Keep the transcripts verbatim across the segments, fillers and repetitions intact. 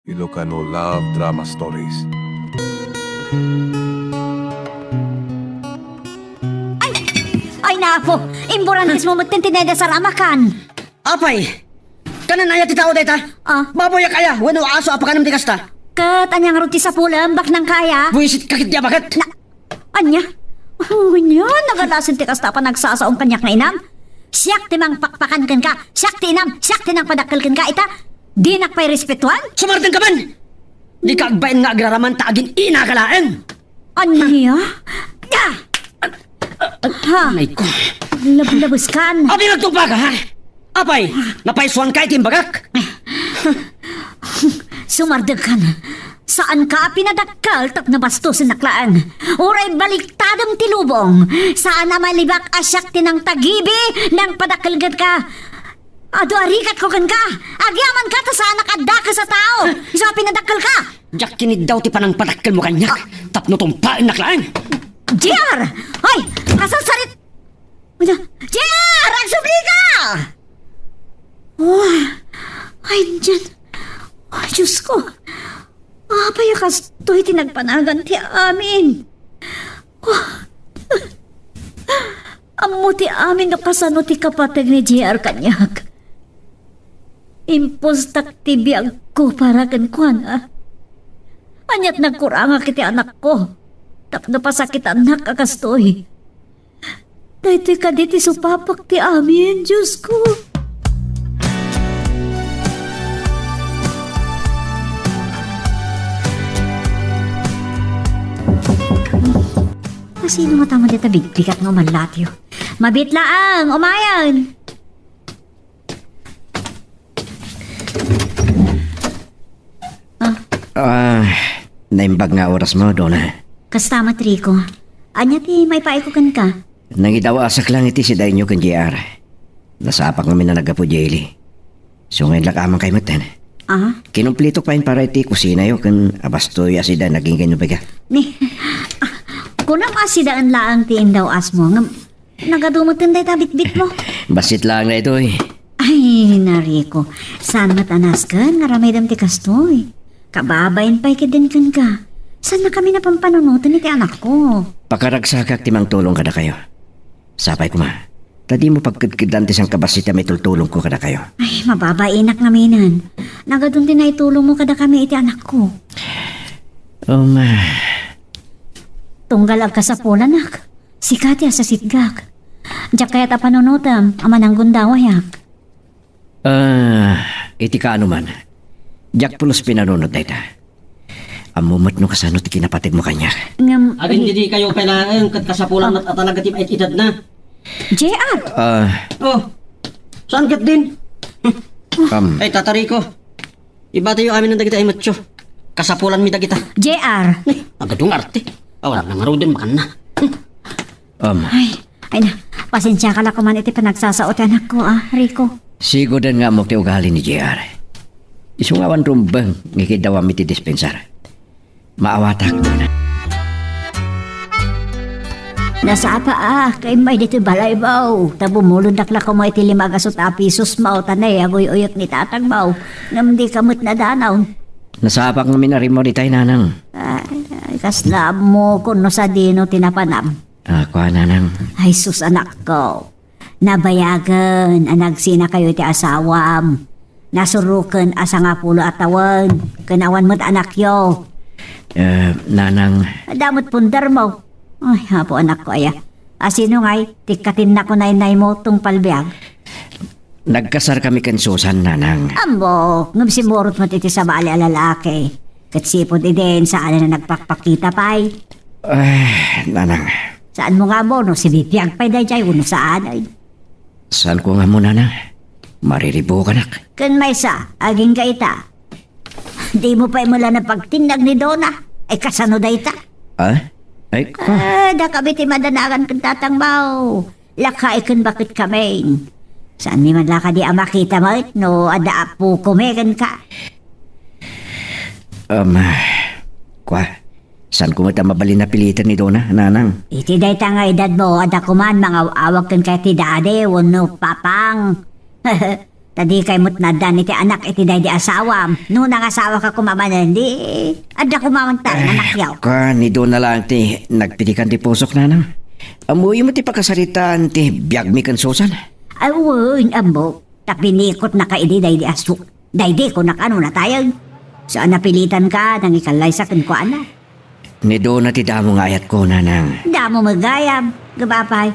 Ilocano Love Drama Stories. Ay! Ay, napo! Imburantes mo met ti nadasar a makan. Apay! Kanan aya ti tao dayta? Ah? Baboyak aya, wenno aso a pakanem ti kasta? Ket ania ngarud ti sapulem, baknang ka aya? Buisit ka ket di abaket. Na, ania? Ania, nagalasin ti kasta a panagsasaom kaniak nga inam? Siak ti mangpakpakan kenka, siak ti inam, siak ti nangpadakkel kenka, ita? Dinak pay respetuan? Sumardeng ka man! Di ka agbain nga agraraman ta agin-ina ka laeng! Ania? Da! Ha? Anay ko. Lablabes kan. Abi, nagtungpal ka, ha? Apay, napaisuan ka iti imbagak? Sumardeng kan. Saan ka a pinadakkel tapno bastosennak laeng. Uray baliktadem ti lubong. Saan a malibak a siak ti nangtagibi, nangpadakkel kenka. Adu a rikatko kenka. Agyamanka ta saanak a dakes a tao. Isu a pinadakkelka. Diak kiniddaw ti panangpadakkelmo kaniak. Tapno tumpaennak laeng. J R! Hoy! Kasasarita! J R! Agsubli ka! Oh, ay, diyan. Oh, Diyos ko. Apay a kastoy ti nagpanagan ti amin. Oh. Ammo ti amin no kasano ti kapateg ni J R kaniak. Impustak ti biagko para kenkuana. Aniat nagkurangak iti anakko tapno pasakitannak a kastoy. Daytoy kadi ti supapak ti amin, Diosko. Asino nga tama dita bigbigat nga umallatyo? Mabit laang, umayan! Ah. Ah, naimbag nga orasmo, Dona. Kasta met, Rico. Ania ti maipaayko kenka? Nangidawasak lang iti sidaenyo ken J R. Nasapak ngamin a naggapu diay ili. Isu nga inlak-aman kay metten. Ah? Kinumplitok pay para iti kusinayo ken abastoy a sida naging kayno baga. Ni, ah, kunam a sidaen laeng ti indaw-asmo, ngem nagadu metten dayta bitbitmo. Bassit laeng daytoy. Ay, Rico, saan met a nasken nga aramidem ti kastoy? Kababain pay ketdin kenka. Saannakami a pampanunoten iti anakko. Pakaragsakak ti mangtulong kadakayo. Sapay koma, ta dimo pagkedkeddan ti sangkabassit a maitultulongko kadakayo. Ay, mababainak ngaminen. Nagadun ti naitulongmo kadakami iti anakko. Um, ah. Tunggal agkasapulanak. Sika ti asasitgak. Diak kayat a panunotem a mananggundawayak. Ah, iti kaano man, diak pulos pinanunot dayta. Ammo met no kasano ti kinapategmo kaniak. Ngem, agin didi kayo pay laeng ket kasapulan met a talaga ti maititedna. J R! Ah. Oh, saan ketdin? Um. Ay, Tata Rico. Ibatayo amin dagita ay matyo. Kasapulanmi dagita. J R! Eh, agadung arte. Awan na ngaruden makanna. Um. Ay, ay na, pasensiaka la koman iti panagsasao ti anakko, ah, Rico. Sigoden nga ammok ti ugali ni J R. Isu nga awan rumbeng nga ikiddawam iti dispensar. Maawatak, Dona. Nasapa a, kaimmay ditoy balaybaw, ta bumulondak la koma iti lima gasut a pisos maw, ta nayaguy-uyot ni tatang maw, ngem di ka met nadanaw. Nasapak ngamin a rimmaw ditay, nanang. Ay, ay, kasla ammokon no sadino ti napanam. Ah, kua, nanang. Ay, sus, anakko. Nabayagen a nagsinakayo iti asawam. Nasuroken a sangapulo a tawen ken awan met anakyo. Eh, nanang. Adda met pundermo. Ay, apo anakko aya. Asino ngay ti katinna ko naynaymo tungpal biag? Nagkasar kami ken Susan, nanang. Ammo, ngem simurot met iti sabali a lalaki. Ket sipud idin, saan a nagpakpakita pay. Ay, nanang. Saanmo nga ammo no sibibiag pay daydiay wenno saan, ay? Saanko nga ammo, nanang. Mariribukanak. Ken maysa, agingga ita. Dimo pay met la napagtinnag ni Dona. Ay, kasano dayta? Ah? Ay, ko. Ah, dakami ti madanagan ken tatang maw. Lakay ken baket kamin. Saanmi man la kadi a makita met no adda apokomi kenka? Um, kua, saanko met a mabalin a piliten ni Dona, nanang? Iti dayta nga edadmo, adda koman mangaw-awag kenka iti dadi wenno papang. Ta dikay met naaddaan iti anak iti daydi asawam. No nangasawaka koma manen, di adda koma man ta, eh, anakyo. Kuan, ni Dona laeng ti nagpidikan ti pusok, nanang. Ammoyo met ti pakasaritaan ti biagmi ken Susan. Ay, wen, ammok. Ta pinikotnaka idi daydi asu-, daydi kunak a no natayeg. Saan a pilitanka, nangikallaysa kenkuana. Ni Dona ti damo nga ayatko, nanang. Damo met gayam, ngem apay.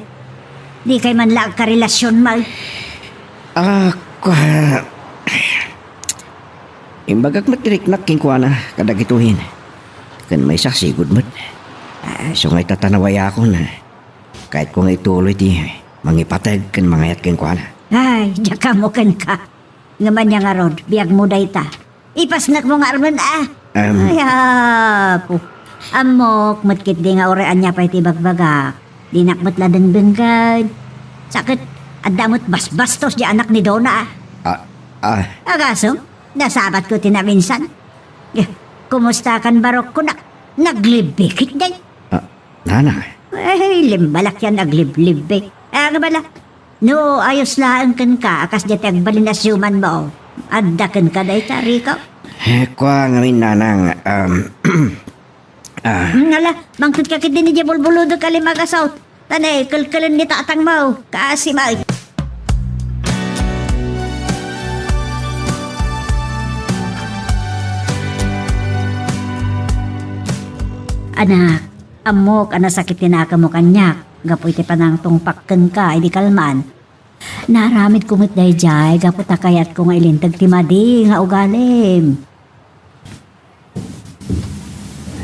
Dikay man la agkarelasion, may. Ah, kua-, imbagak met ti riknak kenkuana kadagitoyen. Ken maysa, sigud met. Ah, isu nga ita ta nawayakon, kayatko nga ituloy ti mangipateg ken mangayat kenkuana. Ay, diak ammo kenka. Ngem ania ngarud, biagmo dayta. Ipasnekmo nga armen, a. Em. Ay, apo. Ammok met ketdi nga uray ania pay ti ibagbagak, dinak met la dengdenggen. Sa ket, adda met basbastos diay anak ni Dona, a. Ah, ah. Agasem, nasabatko ti naminsan. Eh, kumustakan, barok, kunak? Naglibbi ketdi. Ah, nanang. Ay, limbalak yan, nagliblibbi. Ah, nga bala, no, ayos laeng kenka, a kasdiay ti agbalin a siumanmo. Adda kenka dayta, Rico? Eh, kua ngamin, nanang, um, ah. Hmm, ala, mangted ka ketdi diay bulbuludek a lima a gasut. Ta ne, kelkelen ni tatangmo. Kaasi, may. Anak, ammok a nasakit ti nakemmo kaniak gapu iti panangtungpak kenka idi kalman. Naaramidko met daydiay gapu ta kayatko nga ilinteg ti madi nga ugalim.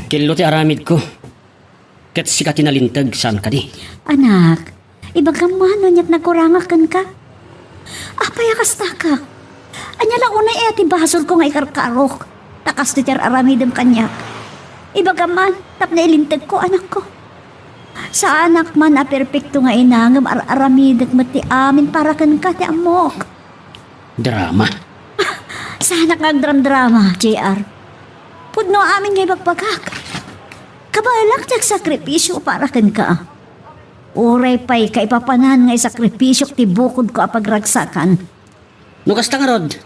Kello ti aramidko. Ket sika ti nalinteg, saan kadi? Anak, ibagam man no aniat nagkurangak kenka. Apay a kastaka? Ania la unay aya ti basolko nga ikarkarok? Ta kastoy ti ar-aramidem kaniak. Ibagam man tapno ilintegko, anakko. Saanak man a perpekto nga ina, ngem ar-aramidek met ti amin para kenka ti ammok. Drama. Saanak nga agdramdrama, J R. Pudno amin nga ibagbagak. Kabaelak ti agsakripisio para kenka. Uray pay kaipapanan nga isakripisiok ti bukodko a pagragsakan. No kasta ngarud,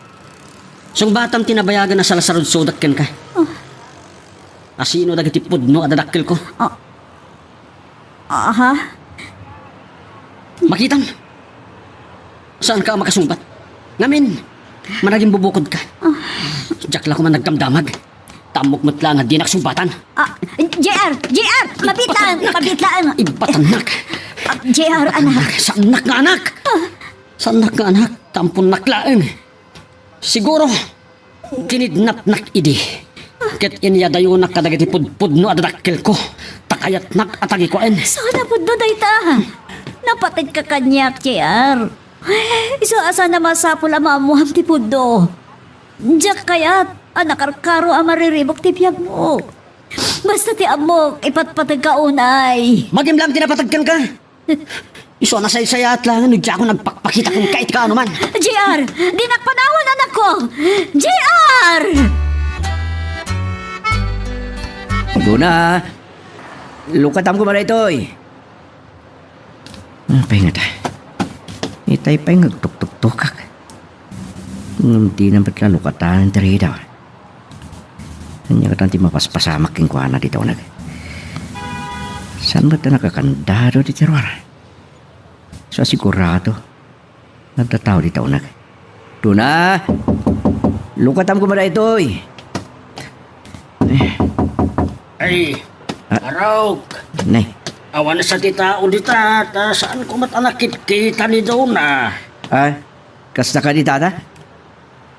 sungbatam ti nabayagan a sarsarudsodek kenka. Ah. Asino dagiti pudno a dadakkelko? Ah. Aha? Makitam. Saanka a makasungbat. Ngamin, managimbubukodka. Ah. Diak la koma nagdamdamag. Ta ammok met la nga dinak sungbatan. Ah, J R, J R, mabitlaan, mabitlaan. Ibatannak. Ah, J R, anak. Saannak nga anak. Ah. Saannak nga anak, ta amponnak laeng. Siguro, kinidnapnak idi. Ket inyadayonak kadagiti pudpudno a dadakkelko, ta kayatnak a tagikuaen. Saan a pudno dayta? Napateg ka kaniak, J R. Isu a saan a masapul a maammuam ti pudno. Diak kayat a nakarkaro a mariribuk ti biagmo. Basta ti ammok, ipatpateg ka unay. Magimlam ti napateg kenka. Isu a nasaysayaat laengen no diakon agpakpakita kenka iti kaanoman. J R, dinak panawan, anakko! J R! Dona, lukatam koma daytoy. Apay ngata? Itay pay nga agtuktuktokak. Ngem dina met la lukatan ti ridaw. Ania katan ti mapaspasamak kenkuana dita uneg? Saan met a nakakandado dita ruar? Sa sigurado, nagtatao dita uneg. Dona! Lukatam koma daytoy! Eh. Ay, ah. Arok! Nay. Awan sa ti tao dita, ta saan ko met a nakitkita ni Dona. Ah, kasta kadi, tata?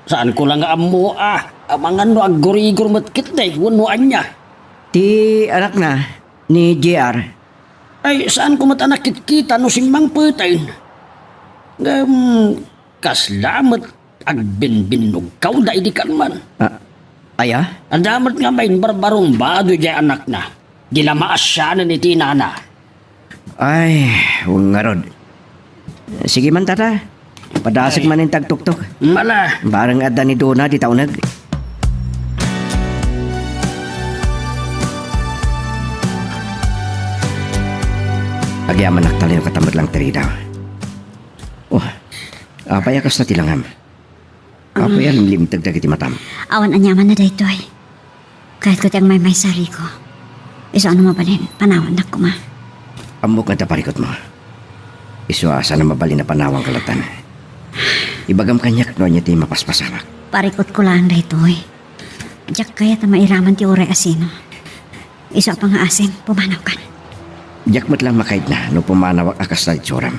Saan ko la nga ammo, a, amangan no aggurigor met ketdi, wenno ania. Ti anakna, ni J R. Ay, saan ko met a nakitkita no simmangpeten. Ngem, kasla met agbinbinnugkawda idi kalman. Ah, aya? Adda met nga maimbarbarumbado diay anakna. Di la maasianen iti inana. Ay, wen ngarud. Sige man, tata. Padasek manen ti agtuktok. Mala. Bareng adda ni Dona dita uneg. Agyamanak talayo katamet lang ti ridaw. Oh, apay a kasta ti langam? Apay a limlimteg dagiti matam? Awan aniamanna daytoy. Kayatko ti agmaymaysa, Rico. Isu a no mabalin, panawannak koma. Ammok nga adda parikutmo. Isu a saan a mabalin a panawanka latta. Ibagam kaniak no ania ti mapaspasamak. Parikutko laeng daytoy. Diak kayat a mairaman ti uray a sino. Isu a pangngaasim, pumanawkan. Diak met laeng makaidna no pumanawak a kasta ti itsuram.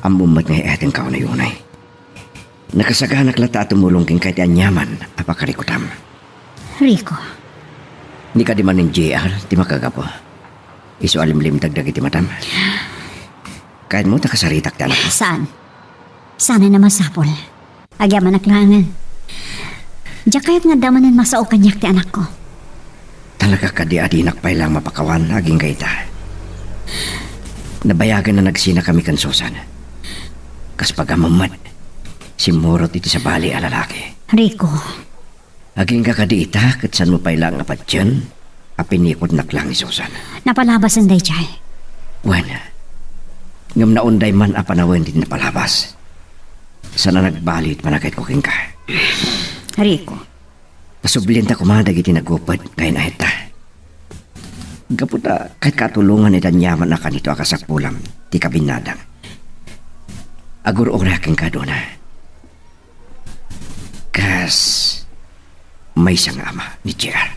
Ammom met nga iyatenka unay-unay. Nakasaganak latta a tumulong kenka iti aniaman a pakarikutam. Rico. Ni kadi manen J R ti makagapu. Isu a limlimteg dagiti matam. Kayatmo ta kasaritak ti anakmo? Saan? Saan a masapul? Agyamanak laengen. Diak kayat nga adda manen masao kaniak ti anakko. Talaga kadi a dinak pay laeng mapakawan agingga ita? Nabayagen a nagsinakami ken Susan. Kas pagammem met, simmurot iti sabali a lalaki. Rico. Agingga kadi ita ket saanmo pay laeng a patien a pinikutnak laeng ni Susan? Napalabasen daydiay. Wen, ngem naunday man a panawen ti napalabas. Saan a nagbali ti panagayatko kenka. Rico. Pasublienta koma dagiti nagupet nga in-ayatta. Gapu ta kayatka a tulongan iti aniaman a kanito a kasapulam ti kabinnadang. Agur-uray kenka, Dona. Kas maysa nga ama ni J R.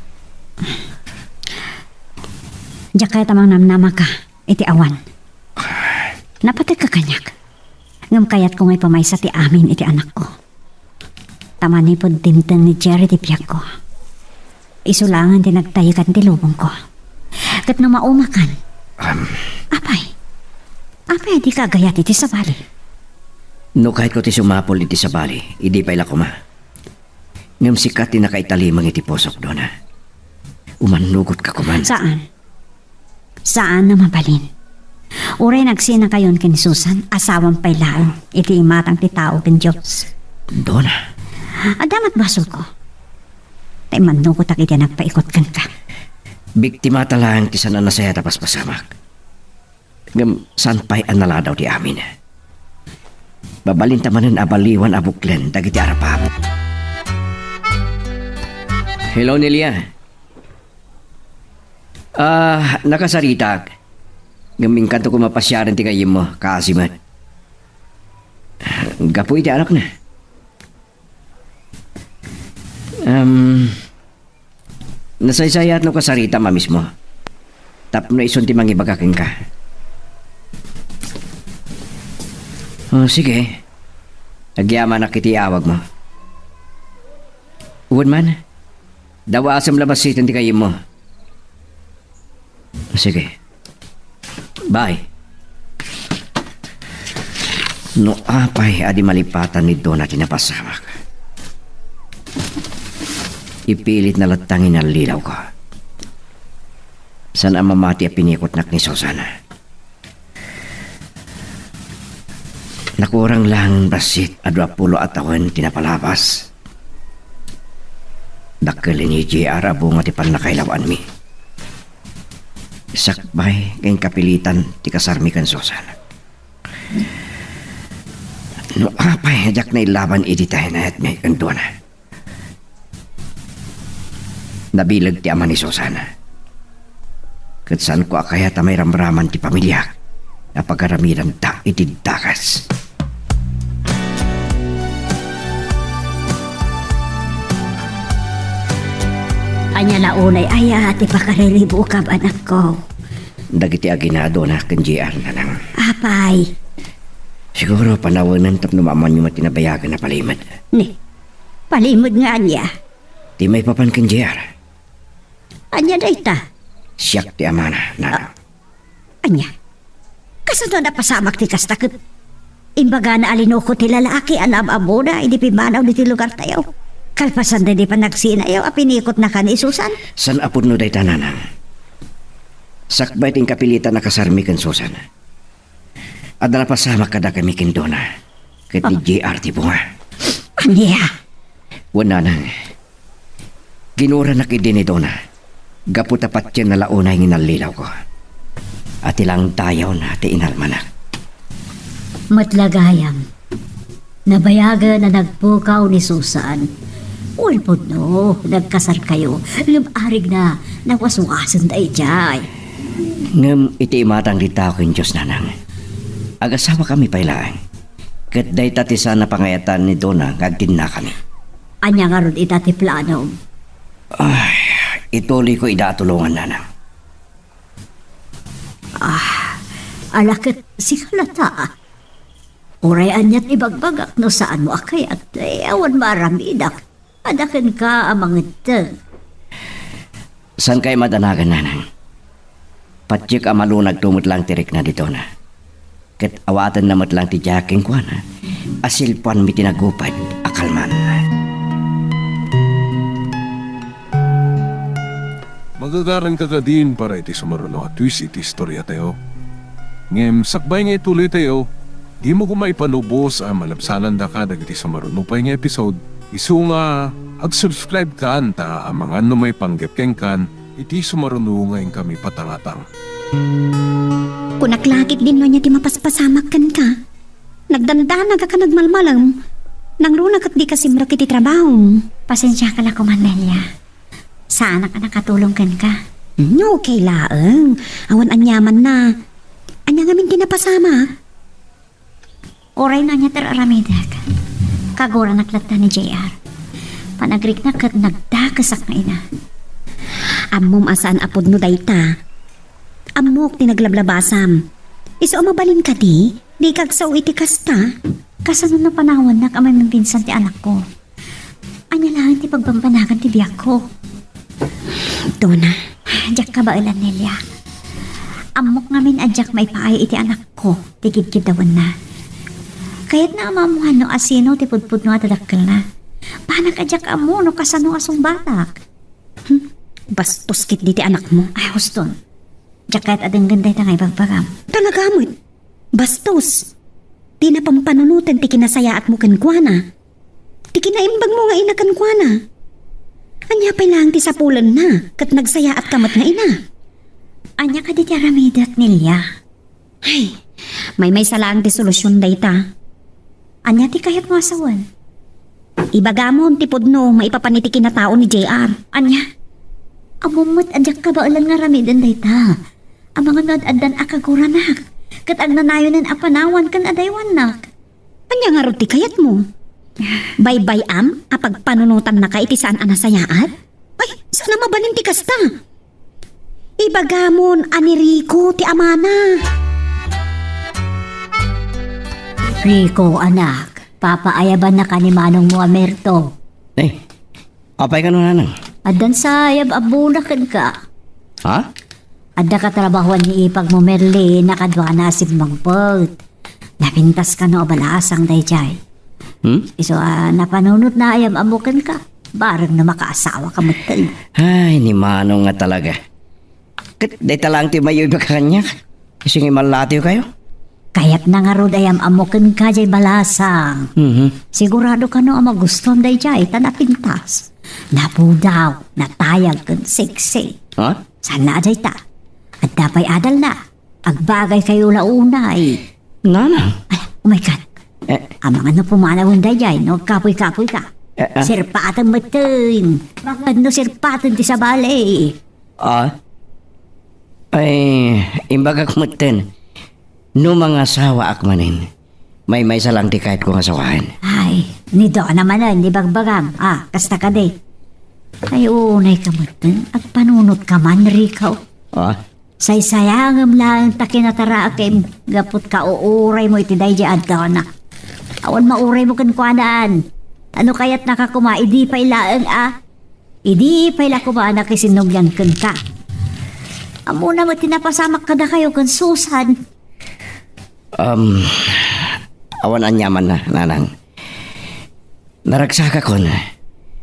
Diak kayat a mangnamnamaka iti awan. Napategka kaniak. Ngem kayatko nga ipamaysa ti amin iti anakko. Ta manipud dimteng ni Jerry ti biagko, isu laengen ti nagtayegan ti lubongko. Ket no maumakan, Am. Apay? Apay a dika agayat iti sabali? No kayatko ti sumapul iti sabali, idi pay la koma. Ngem sika ti nakaitalimeng iti pusok, Dona. Umannugotka koman. Saan? Saan a mabalin. Uray nagsinakayon ken Susan, asawam pay laeng iti imatang ti tao ken Dios. Dona. Adda met basolko. Ta immannugotak iti nagpaikut kenka. Biktimata laeng ti saan a nasayaat a paspasamak. Ngem saan pay a naladaw ti amin. Mabalinta manen a baliwan a buklen dagiti arap-ap. Hello, Nelia. Ah, nakasaritak. Ngem inkanto koma pasiaren ti gayyemmo, kaasi met. Gapu iti anakna. Um, nasaysayaat no kasaritam a mismo. Tapno isun ti mangibaga kenka. Oh, sige. Agyamanak iti awagmo. Wen man, dawasem la bassit ti gayyemmo. Sige. Bye. No apay a di malipatan ni Dona ti napasamak, ipilitna latta nga inallilawko. Saan a mamati a pinikutnak ni Susan. Nakurang lang bassit a dua pulo a tawen ti napalabas. Dakkel ni J R a bunga ti pannakailaw-anmi. Sakbay nga inkapilitan ti kasarmi ken Susan. No apay a diak nailaban iti taynayatmi ken Dona. Nabileg ti ama ni Susan. Ket saanko a kayat a mairamraman ti pamiliak a pagaramidanta iti dakes. Ania la unay aya ti pakariribukam, anakko? Dagiti aginadona ken J R, nanang. Apay? Siguro panawenen tapno maammoanyo met ti nabayagen a palimed. Ni, palimed nga ania? Ti maipapan ken J R. Ania dayta? Siak ti amana, nanang. Ania? Kasano a napasamak ti kasta ket imbagana a linuko ti lalaki a naam-ammona idi pimmanaw ditoy lugartayo? Kalpasan daydi panagsinayo a pinikutnaka ni Susan? Saan a pudno dayta, nanang. Sakbay ti inkapilitan a kasarmi ken Susan, adda napasamak kadakami ken Dona ket ni Ah. J R ti bunga. Ania? Wen, nanang. Ginuranak idi ni Dona gapu ta patienna la unay nga inallilawko. A ti langdayawna ti inalmanak. Met la gayam, Nabayagen a nagpukaw ni Susan. Wen pudno, nagkasarkayo, ngem arigna, nawaswasen daydiay. Ngem iti imatang ti tao ken Dios, nanang, agasawakami pay laeng. Ket dayta ti saan a pangayatan ni Dona nga agtinnakami. Ania ngarud ita ti planom? Ay, ituliyko ida a tulongan, nanang. Ah, ala ket sika latta. Uray aniat ibagbagak no saanmo a kayat, eh, awan maaramidak. Adda kenka a mangetteng. Saankay madanagan, nanang. Patiek a malunagto met laeng ti rikna ni Dona. Ket awatenna met laeng ti diak kenkuana a silpuanmi ti nagupad a kalman. Magagaranka kadin para iti sumaruno a twist iti istoriatayo. Ngem sakbay nga ituloytayo, dimo koma ipanubos a malabsanandaka dagiti sumaruno pay nga episode, isu nga ag-subscribe kan ta amangan no maipanggep kenkan iti sumaruno nga inkami patangatang. Kunak la ketdin no ania ti mapaspasamak kenka. Nagdandanag a ka nagmalmalem. Nangruna ket dika simrek iti trabahom. Pasensiaka la koma, Nelia. Saanak a nakatulong kenka. Hmm, okay laeng. Awan aniamanna. Ania ngamin ti napasamak? Uray no ania ti ar-aramidek, kaguranak latta ni J R. Panagriknak ket nagdakesak nga ina. Ammom a saan a pudno dayta. Ammok ti naglablabasam. Isu a mabalin kadi, dika agsao iti kasta. Kasano no panawannak a mamimbinsan ti anakko? Ania laeng ti pagbambanagan ti biagko? Dona. Diak kabaelan, Nelia. Ammok ngamin a diak maipaay iti anakko ti kidkiddawenna. Kayatna a maammoan no asino ti pudpudno a dadakkelna. Panak a diak ammo no kasano a sungbatak. Hmm? Bastos ketdi ti anakmo. Ay, huston. Diak kayat a denggen dayta nga ibagbagam. Talaga met. Bastos. Ti napampanunoten ti kinasayaatmo kenkuana. Ti kinaimbagmo nga ina kenkuana. Ania pay laeng ti sapulenna ket nagsayaatka met nga ina? Ania kadi ti aramidek, Nelia? Ay, maymaysa laeng ti solusion dayta. Ania ti kayatmo a sawen? Ibagamon ti pudno maipapan iti kinatao ni J R. Ania? Ammom met a diak kabaelan nga aramiden dayta. Amangan no ad-addan a kaguranak, ket agnanayonen a panawan ken adaywannak. Ania ngarud ti kayatmo? Baybay-am a pagpanunotannaka iti saan a nasayaat? Ay, saan a mabalin ti kasta? Ibagamon a ni Rico ti amana. Rico, anak, papaayabannaka ni manongmo a Merto. Eh, apay kano, nanang? Addan sa ayab-ammona kenka. Ha? Adda katrabahuan ni ipagmo Merlin a kaduana a simmangpet. Napintas kano a balasang daydiay. Hmm? Isu a napanunotna a yam-ammo kenka. Bareng no makaasawaka metten. Ay, ni Manong nga talaga. Ket dayta laeng ti mayo ibaga kaniak. Isu nga imallatiwkayo. Kayatna ngarud a yam-ammo kenka diay balasang. Mhm. Sigurado kano a magustuam daydiay ta napintas. Napudaw, natayag ken sexy. Ha? Saan a dayta? Adda pay adalna. Agbagaykayo la unay. Nanang. Ay, oh my God. Eh. Amangan no pumanawen daydiay, no agkapuy-kapuy ka. Eh, ah. Sirpaten metten. Amangan no sirpaten ti sabali. Ah? Ay, imbagak metten. No mangasawaak manen, maymaysa lang ti kayatko nga sawaen. Ay, ni Dona manen, ni Bagbagam. Ah, kasta kadi. Ay, unay ka metten. Agpanunot ka man, Rico. Ah? Saysayangem laeng ta kinatarakem gapu ta kauuraymo iti daydi a Dona. Awan mauraymo kenkuana. Ano kayatnaka koma idi pay laeng a? Idi pay la koma a nakisinnublian kenka. Ammona met ti napasamak kadakayo ken Susan. Um, awan aniamanna, nanang. Naragsakakon,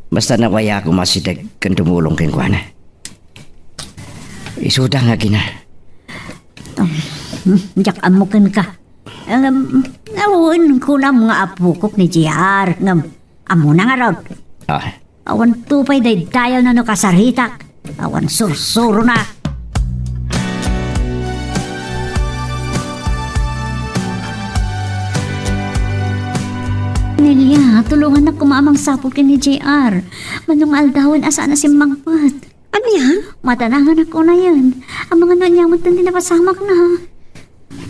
basta nawayaak a umasideg ken tumulong kenkuana. Isuda nga agina. Um, diak ammo kenka. Ngem, awan kunam nga apokok ni J R, ngem, ammona ngarud. Ah. Awan to pay daydayawna no kasaritak. Awan sursurona. Ya, tulongannak koma a mangsapul ken ni J R. Mano nga aldawen a saan a simmangpet. Ania? Madananganak unayen. Amangan no ania met ti napasamakna.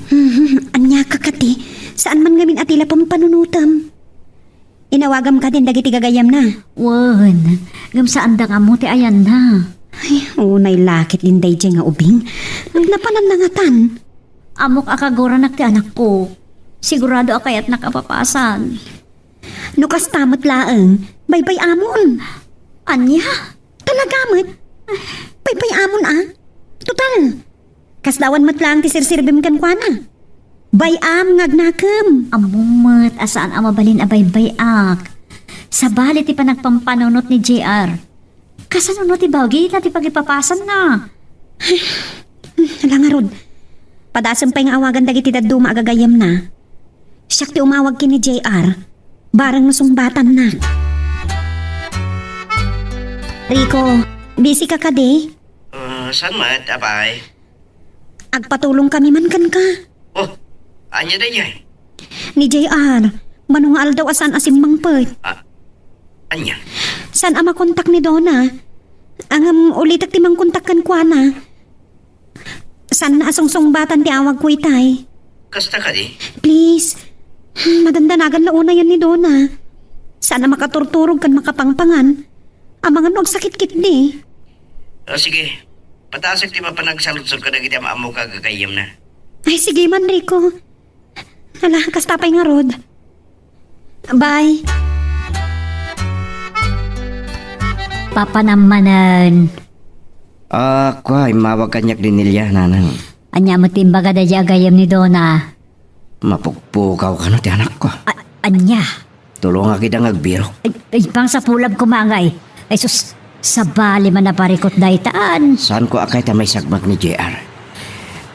Hmm, ania ka kadi? Saan man ngamin a ti la pampanunotem? Inawagam kadin dagiti gagayyemna? Wen, ngem saanda nga ammo ti ayanna. Ay, unay la ket din daydiay nga ubing. Napananna ngatan. Ammok a kaguranak ti anakko. Sigurado a kayatnak a papasan. No kasta met laeng, baybay-amon. Ania? Talaga met? Baybay-amon a. Total, kasla awan met laeng ti serserbim kenkuana. Bay-am nga agnakem. Ammom met a saan a mabalin a baybay-ak. Sabali ti panagpampanunot ni J R. Kasano no ti bagina ti pagipapasanna? Ala ngarud, padasem pay nga awagan dagiti dadduma a gagayyemna. Siak ti umawag ken ni J R. Bareng no sungbatannak. Rico, busy ka kadi? Ah, saan met, apay? Agpatulongkami man kenka. Oh, ania daydiay? Ni J R, mano nga aldaw a saan a simmangpet. Ah, ania? Saan a makontak ni Dona? Ngem ulitek ti mangkontak kenkuana. Saan a sungsungbatan ti awagko itay. Kasta kadi? Please. Madandanagan la unayen ni Dona. Saan a makaturturog ken makapangpangan. Amangan no agsakit ketdi. Ah, sige. Padasek ti mapan agsaludsod kadagiti am-ammoka a gagayyemna. Ay, sige man, Rico. Ala, kasta pay ngarud. Bye. Papanam manen. Ah, kua, immawag kaniak ni Nelia, nanang. Ania met ti imbaga daydiay a gayyem ni Dona? Mapugpukaw kano ti anakko. A-, ania? Tulongak ida nga agbirok. Ay, ay, pangsapulak koma ngay. Ay, sus, sabali man a parikot daytan. Saanko a kayat a maisagmak ni J R.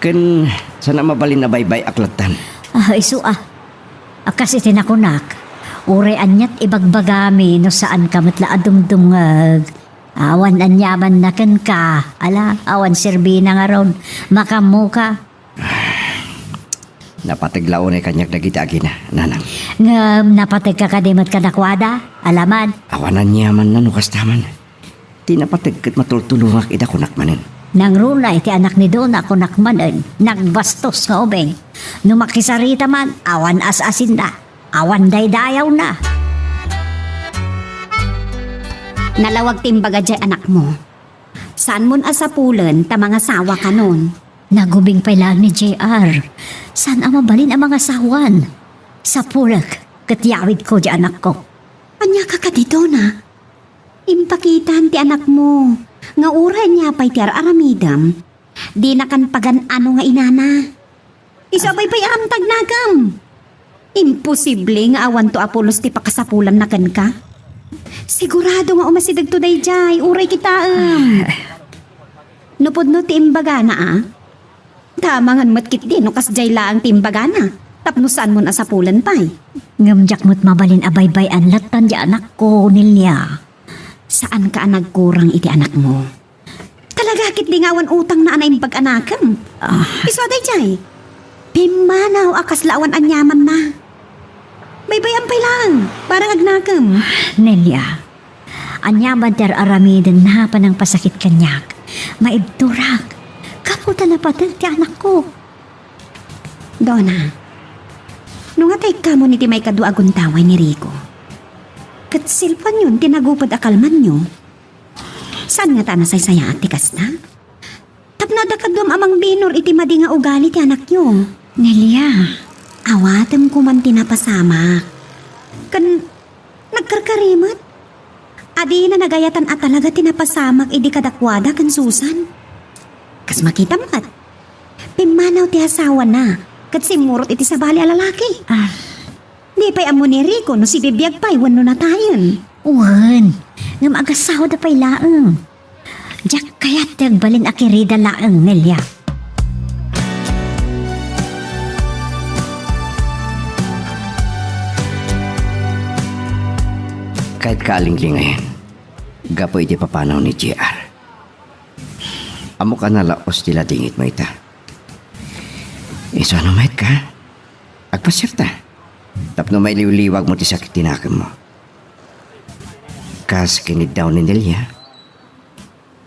Ken, saan a mabalin a baybay-ak lattan. Ah, isu, ah. A, kas iti nakunak, uray aniat ibagbagami no saan ka met la a dumdumngeg. Awan aniamanna kenka. Ala, awan serbina ngarud. Makammoka. Napateg la unay kaniak dagiti agina, nanang. Ngem napategka kadi met kadakuada? Alaman. Awan aniamanna no kasta man. Ti napateg ket matultulongak ida, kunak manen. Nangruna iti anak ni Dona, kunak manen, nagbastos nga ubing. No makisarita man, awan as-asinna, awan daydayawna. Nalawag ti imbaga jay anakmo. Saanmon a sapulen ta mangasawa kanon. Nagubing pay laeng ni J R. Saan a mabalin a mangasawan? Sapulek ket yawidko jay anakko. Ania ka kadi, Dona? Impakitam ti anakmo nga uray ania pay ti ar-aramidem, dinakan pagan-ano nga inana. Isu a baybay-am ta agnakem. Imposible nga awanto a pulos ti pakasapulanna kenka. Sigurado nga umasidegto daydiay, uray kitaem. Ah. No pudno ti imbagana, a? Ta amangan met ketdi no kasdiay laeng ti imbagana, tapno saanmon a sapulen pay. Ngem diak met mabalin a baybay-an lattan ti anakko, Nelia. Saanka a nagkurang iti anakmo. Talaga ketdi nga awan utangna a naimbag a nakem. Ah. Isu a daydiay. Pimmanaw a kasla awan aniamanna. Baybay-am pay laeng, bareng agnakem. Nelia, aniaman ti ar-aramidenna a panangpasakit kaniak. Maibturak. Gapu ta napateg ti anakko. Dona, no nga taykkamon iti maikadua a gundaway ni Rico, ket selpuanyon ti naguped a kalmanyo, saan ngata a nasaysayaat ti kasta? Tapno adda kaduam a mangbinor iti madi nga ugali ti anakyo. Nelia. Awatem koman ti napasamak. Ken nagkarkari met. Adina nagayatan a talaga ti napasamak idi kadakuada ken Susan. Kas makitam met, pimmanaw ti asawana ket simmurot iti sabali a lalaki. Ah. Di pay ammo ni Rico no sibibiag pay wenno natayen. Wen, ngem agasawada pay laeng. Diak kayat ti agbalin a kirida laeng, Nelia. Kayat ka a linglingayen gapu iti papanaw ni J R. Ammok a nalaos ti ladingitmo ita. Isu a no mayat ka, agpasiarta. tapno mailiwliwagmo ti sakit ti nakemmo. Kas kiniddaw ni Nelia,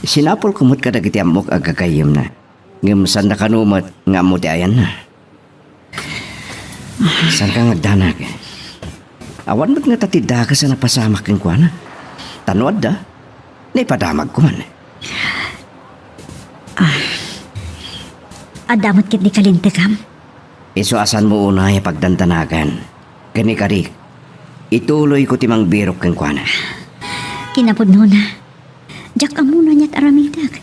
sinapulko met kadagiti ammok a gagayyemna. Ngem saan da kano met nga ammo ti ayanna. Saan ka nga agdanag? Awan met ngata ti dakes a napasamak kenkuana. Ta no adda, naipadamagko man. Adda met ketdi kalintegam? Isu a saanmo unay a pagdandanagan. Ken ikarik, ituloyko ti mangbirok kenkuana. Kinapudnona, diak ammo no aniat aramidek.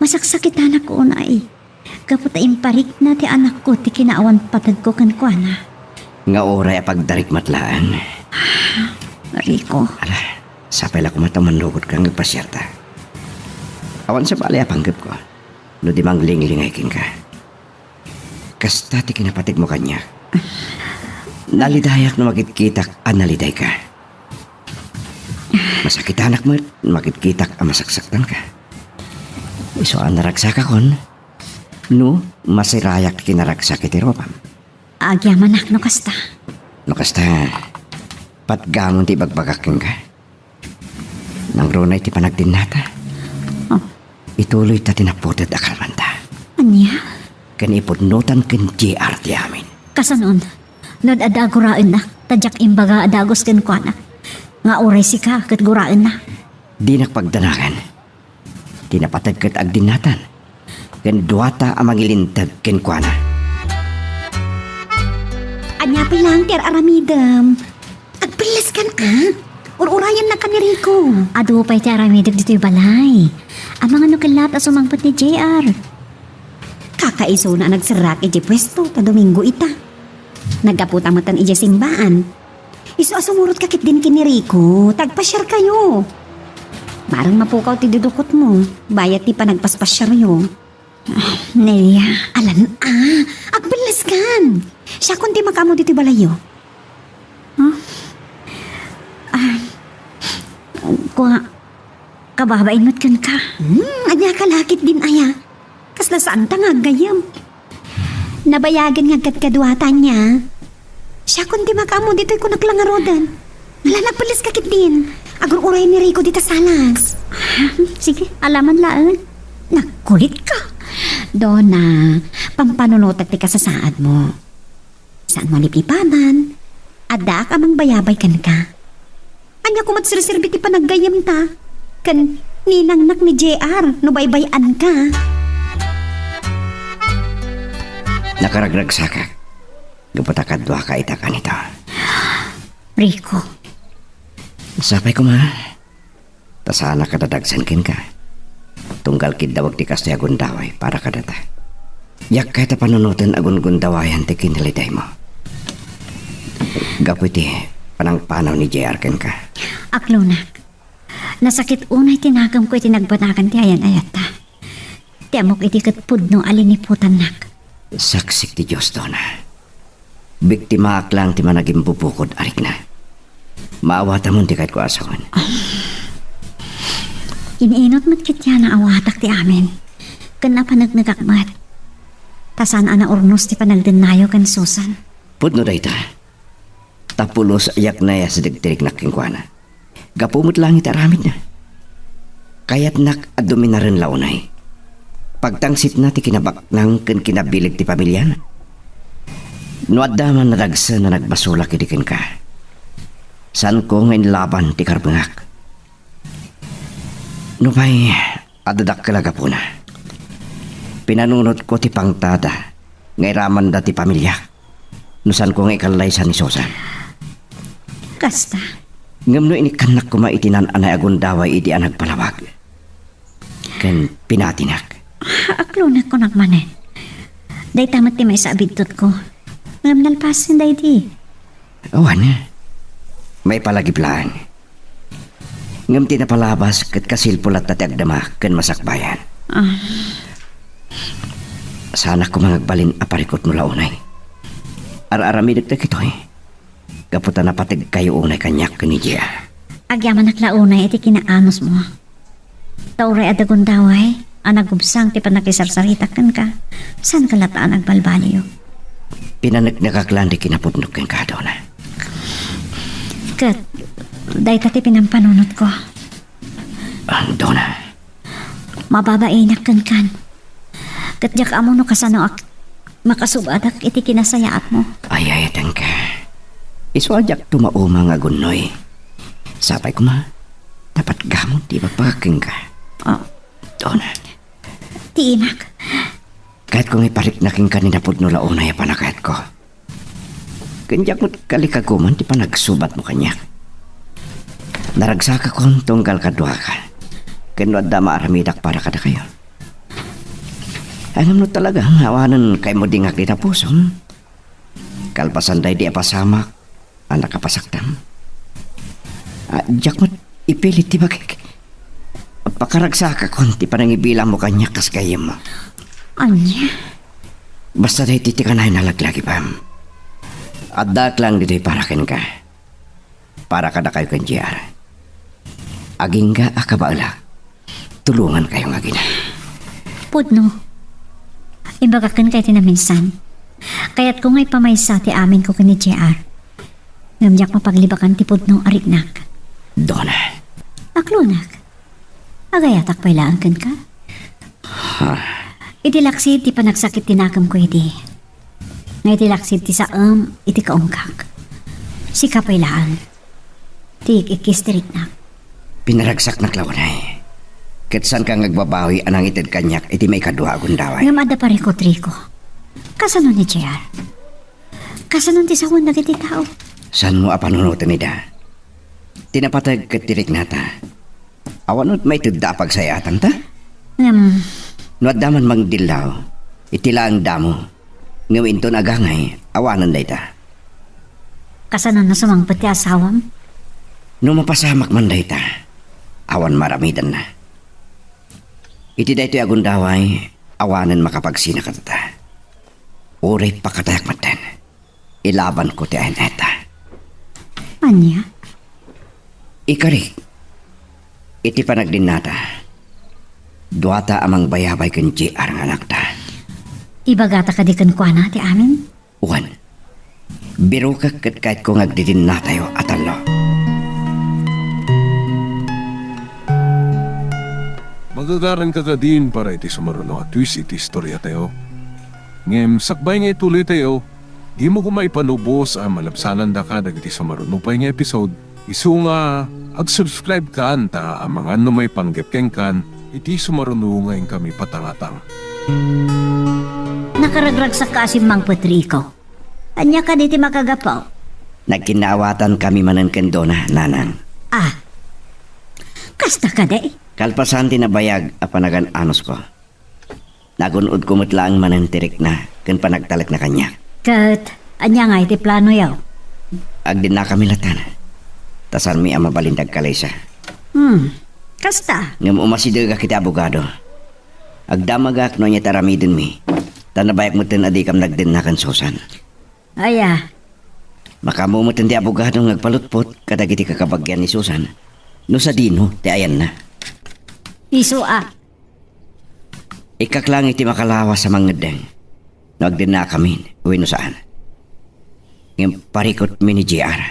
Masaksakitanak unay gapu ta imparikna ti anakko ti kinaawan pategko kenkuana. Nga uray a pagdarik met laeng. Rico. Ala, sapay la koma ta mannukotka nga agpasiarta. Awan sabali a panggepko no di manglinglingay kenka. Kasta ti kinapategmo kaniak. Nalidayak no makitkitak a nalidayka. Masakitanak met no makitkitak a masaksaktanka. Isu a naragsakakon no masirayak ti kinaragsak iti rupam. Agyamanak no kasta. No kasta, patgamon ti ibagbagak kenka. Nangruna iti panagdinnata. Oh. Ituloyta ti naputed a kalmanta. Ania? Ken ipudnotan ken J R ti amin. Kasanon? No adda guraenna, ta diak imbaga a dagus kenkuana nga uray sika ket guraenna. Dinak pagdanagan. Ti napateg ket agdinnatan. Ken duata a mangilinteg kenkuana. Ania pay laeng ti ar-aramidem? Agpelleskan a. Ur-urayannaka ni Rico. Adu pay ti aramidek ditoy balay. Amangan no kellat a sumangpet ni J R. Kakaisuna a nagserrak iti puesto ta Domingo ita. Naggaputa metten idiay simbaan. Isu a sumurotka ketdin ken ni Rico, ta agpasiarkayo. Mareng mapukaw ti dudukotmo, bayat ti panagpaspasiaryo. Ah, Nelia, alan a, agpelleskan. Siakon ti makaammo ditoy balayyo. Huh? Ah, kua, kababain met kenka. Hmm, ania ka lakit din aya? Kasla saanta nga aggayyem. Nabayagen nga agkadkaduatan niya. Siakon ti makaammo ditoy kunak la ngaruden. Ala, nagpelleska ketdin. Agur-uray ni Rico dita salas. Sige, alaman laeng. Nagkulitka. Dona, pampanunotek ti kasasaadmo. Saan mo lipipadan. Addaak a mangbayabay kenka. Ania koma ti serserbi ti panaggayyemta? Ken ninangnak ni J R no baybay-anka. Nakaragragsakak. Gapu ta kaduaka ita kanito. Rico. Sapay koma. Ta saanak a dadagsen kenka. Tunggal kiddawag ti kastoy a gundaway para kadata. Diak kayat a panunoten a gungundawayan ti kinalidaymo. Gapu iti panangpanaw ni J R kenka. Aklonak. Nasakit unay ti nakemko iti nagbanagan ti ayan-ayatta. Ti ammok idi ket pudno a liniputannak. Saksik ti Dios, Dona. Biktimaak laeng ti managimbubukod a rikna. Maawatamon ti kayatko a sawen. Inunot met ketdi a naawatak ti amin. Ken napanegnegak met. Ta saan a naurnos ti panagdennayo ken Susan. Pudno dayta. Ta pulos a yaknay a sidegdegnak kenkuana. Gapu met laeng iti aramidna. Kayatnak a duminaren la unay. Pagtangsitna ti kinabaknang ken kinabileg ti pamiliana. No adda man nadagsen a nagbasolak idi kenka, saanko nga inlaban ti karbengak. Nupay adda dakkel a gapuna, pinanunotko ti pangtada nga iramanda ti pamiliak. No saanko nga ikallaysa ni Susan. Kasta. Ngem no inikkannak koma iti naan-anay a gundaway idi a nagpalawag. Ken pinatinak. Aklonak kunak manen. Dayta met ti maysa a biddutko. Ngem nalpasen daydi. Awan. Maipalagip laeng. Ngem ti napalabas ket kasilpo latta ti agdama ken masakbayan. Ah. Saanak koma nga agbalin a parikutmo la unay. Ar-aramidek dagitoy. Gapu ta napategkayo unay kaniak ken ni Gia. Agyamanak la unay iti kinaanusmo. Ta uray adda gundaway a nagubsang ti pannakisarsaritak kenka, saanka latta a nagbalbaliw. Pinaneknekak laeng ti kinapudnok kenka, Dona. Ket dayta ti pinampanunotko. Ah, Dona. Mababainak kenkan. Ket diak ammo no kasanoak makasubadak iti kinasayaatmo. Ay-ayatenka. Isu a diak tumauma nga agunnoy. Sapay koma, ta patgamon ti ibagbaga kenka. Ah. Dona. Ti inak. Kayatko nga iparikna kenka ni napudno la unay a pannakayatko. Ken diak met kalikaguman ti panagsubatmo kaniak. Naragsakakon tunggal kaduaka. Ken no adda maaramidak para kadakayo. Ay, ngem no talaga nga awanen kaimudingak dita pusom, kalpasan daydi a pasamak a nakapasaktam, a, diak met ipilit ti bagik. Pakaragsakakon ti panangibilangmo kaniak kas gayyemmo. Ania? Basta daytoy ti kanayon a laglagipem. Addaak laeng ditoy para kenka. Para kadakayo ken J R. Agingga a kabaelak, tulongankayo nga agina. Pudno. Imbagak kenka iti naminsan. Kayatko nga ipamaysa ti aminko ken ni J R. Ngem diak mapaglibakan ti pudno a riknak. Dona. Aklonak. Agayatak pay laeng kenka. Ha? Iti laksid ti panagsakit ti nakemko idi. Nga iti laksid ti saem iti kaungkak. Sika pay laeng ti ik-ikkis ti riknak. Pinaragsaknak la unay. Ket saanka nga agbabawi a nangited kaniak iti maikadua a gundaway. Ngem adda parikut, Rico. Kasano ni J R? Kasano ti sawen dagiti tao? Saanmo a panunoten ida? Ti napateg ket ti riknata. Awan met maitedda a pagsayaatanta? Ngem, no adda man mangdillaw, iti laeng damo. Ngem inton agangay, awanen dayta. Kasano no sumangpet ti asawam? No mapasamak man dayta, awan maaramidanna. Iti daytoy a gundaway, awanen makapagsina kadata. Uray pakatayak metten, ilabanko ti ayan-ayanta. Ania? Ikarik, iti panagdinnata, duata a mangbayabay ken J R nga anakta. Ibagata kadi kenkuana ti amin? Wen, birokek ket kayatko nga agdidinnatayo a tallo. Magagaranka kadin para iti sumaruno a twist iti istoriatayo. Ngem sakbay nga ituloytayo, dimo koma ipanubos a malabsanandaka dagiti sumaruno pay nga episode. Isu nga, ag-subscribe kan ta amangan no maipanggep kenkan iti sumaruno nga inkami patangatang. Nakaragragsakka a simmangpet, Rico. Ania kadi ti makagapu? Nagkinnaawatankami manen ken Dona, Nanang. Ah. Kasta kadi? Kalpasan ti nabayag a panagan-anusko. Nagun-odko met laeng manen ti rikna ken panagtalekna kaniak. Ket ania ngay ti planoyo? Agdinnakami latta. Ta saanmi a mabalin ti agkalaysa. Hmm. Kasta? Ngem umasidegak iti abogado. Agdamagak no ania ti aramidenmi. Ta nabayag metten a dikam nagdenna ken Susan. Aya. Makaammo metten ti abogado nga agpalutpot kadagiti kakabagian ni Susan no sadino ti ayanna. Isu a. Ikkak laeng iti makalawas a mangngeddeng no agdennakamin wenno saan. Ngem parikutmi ni J R.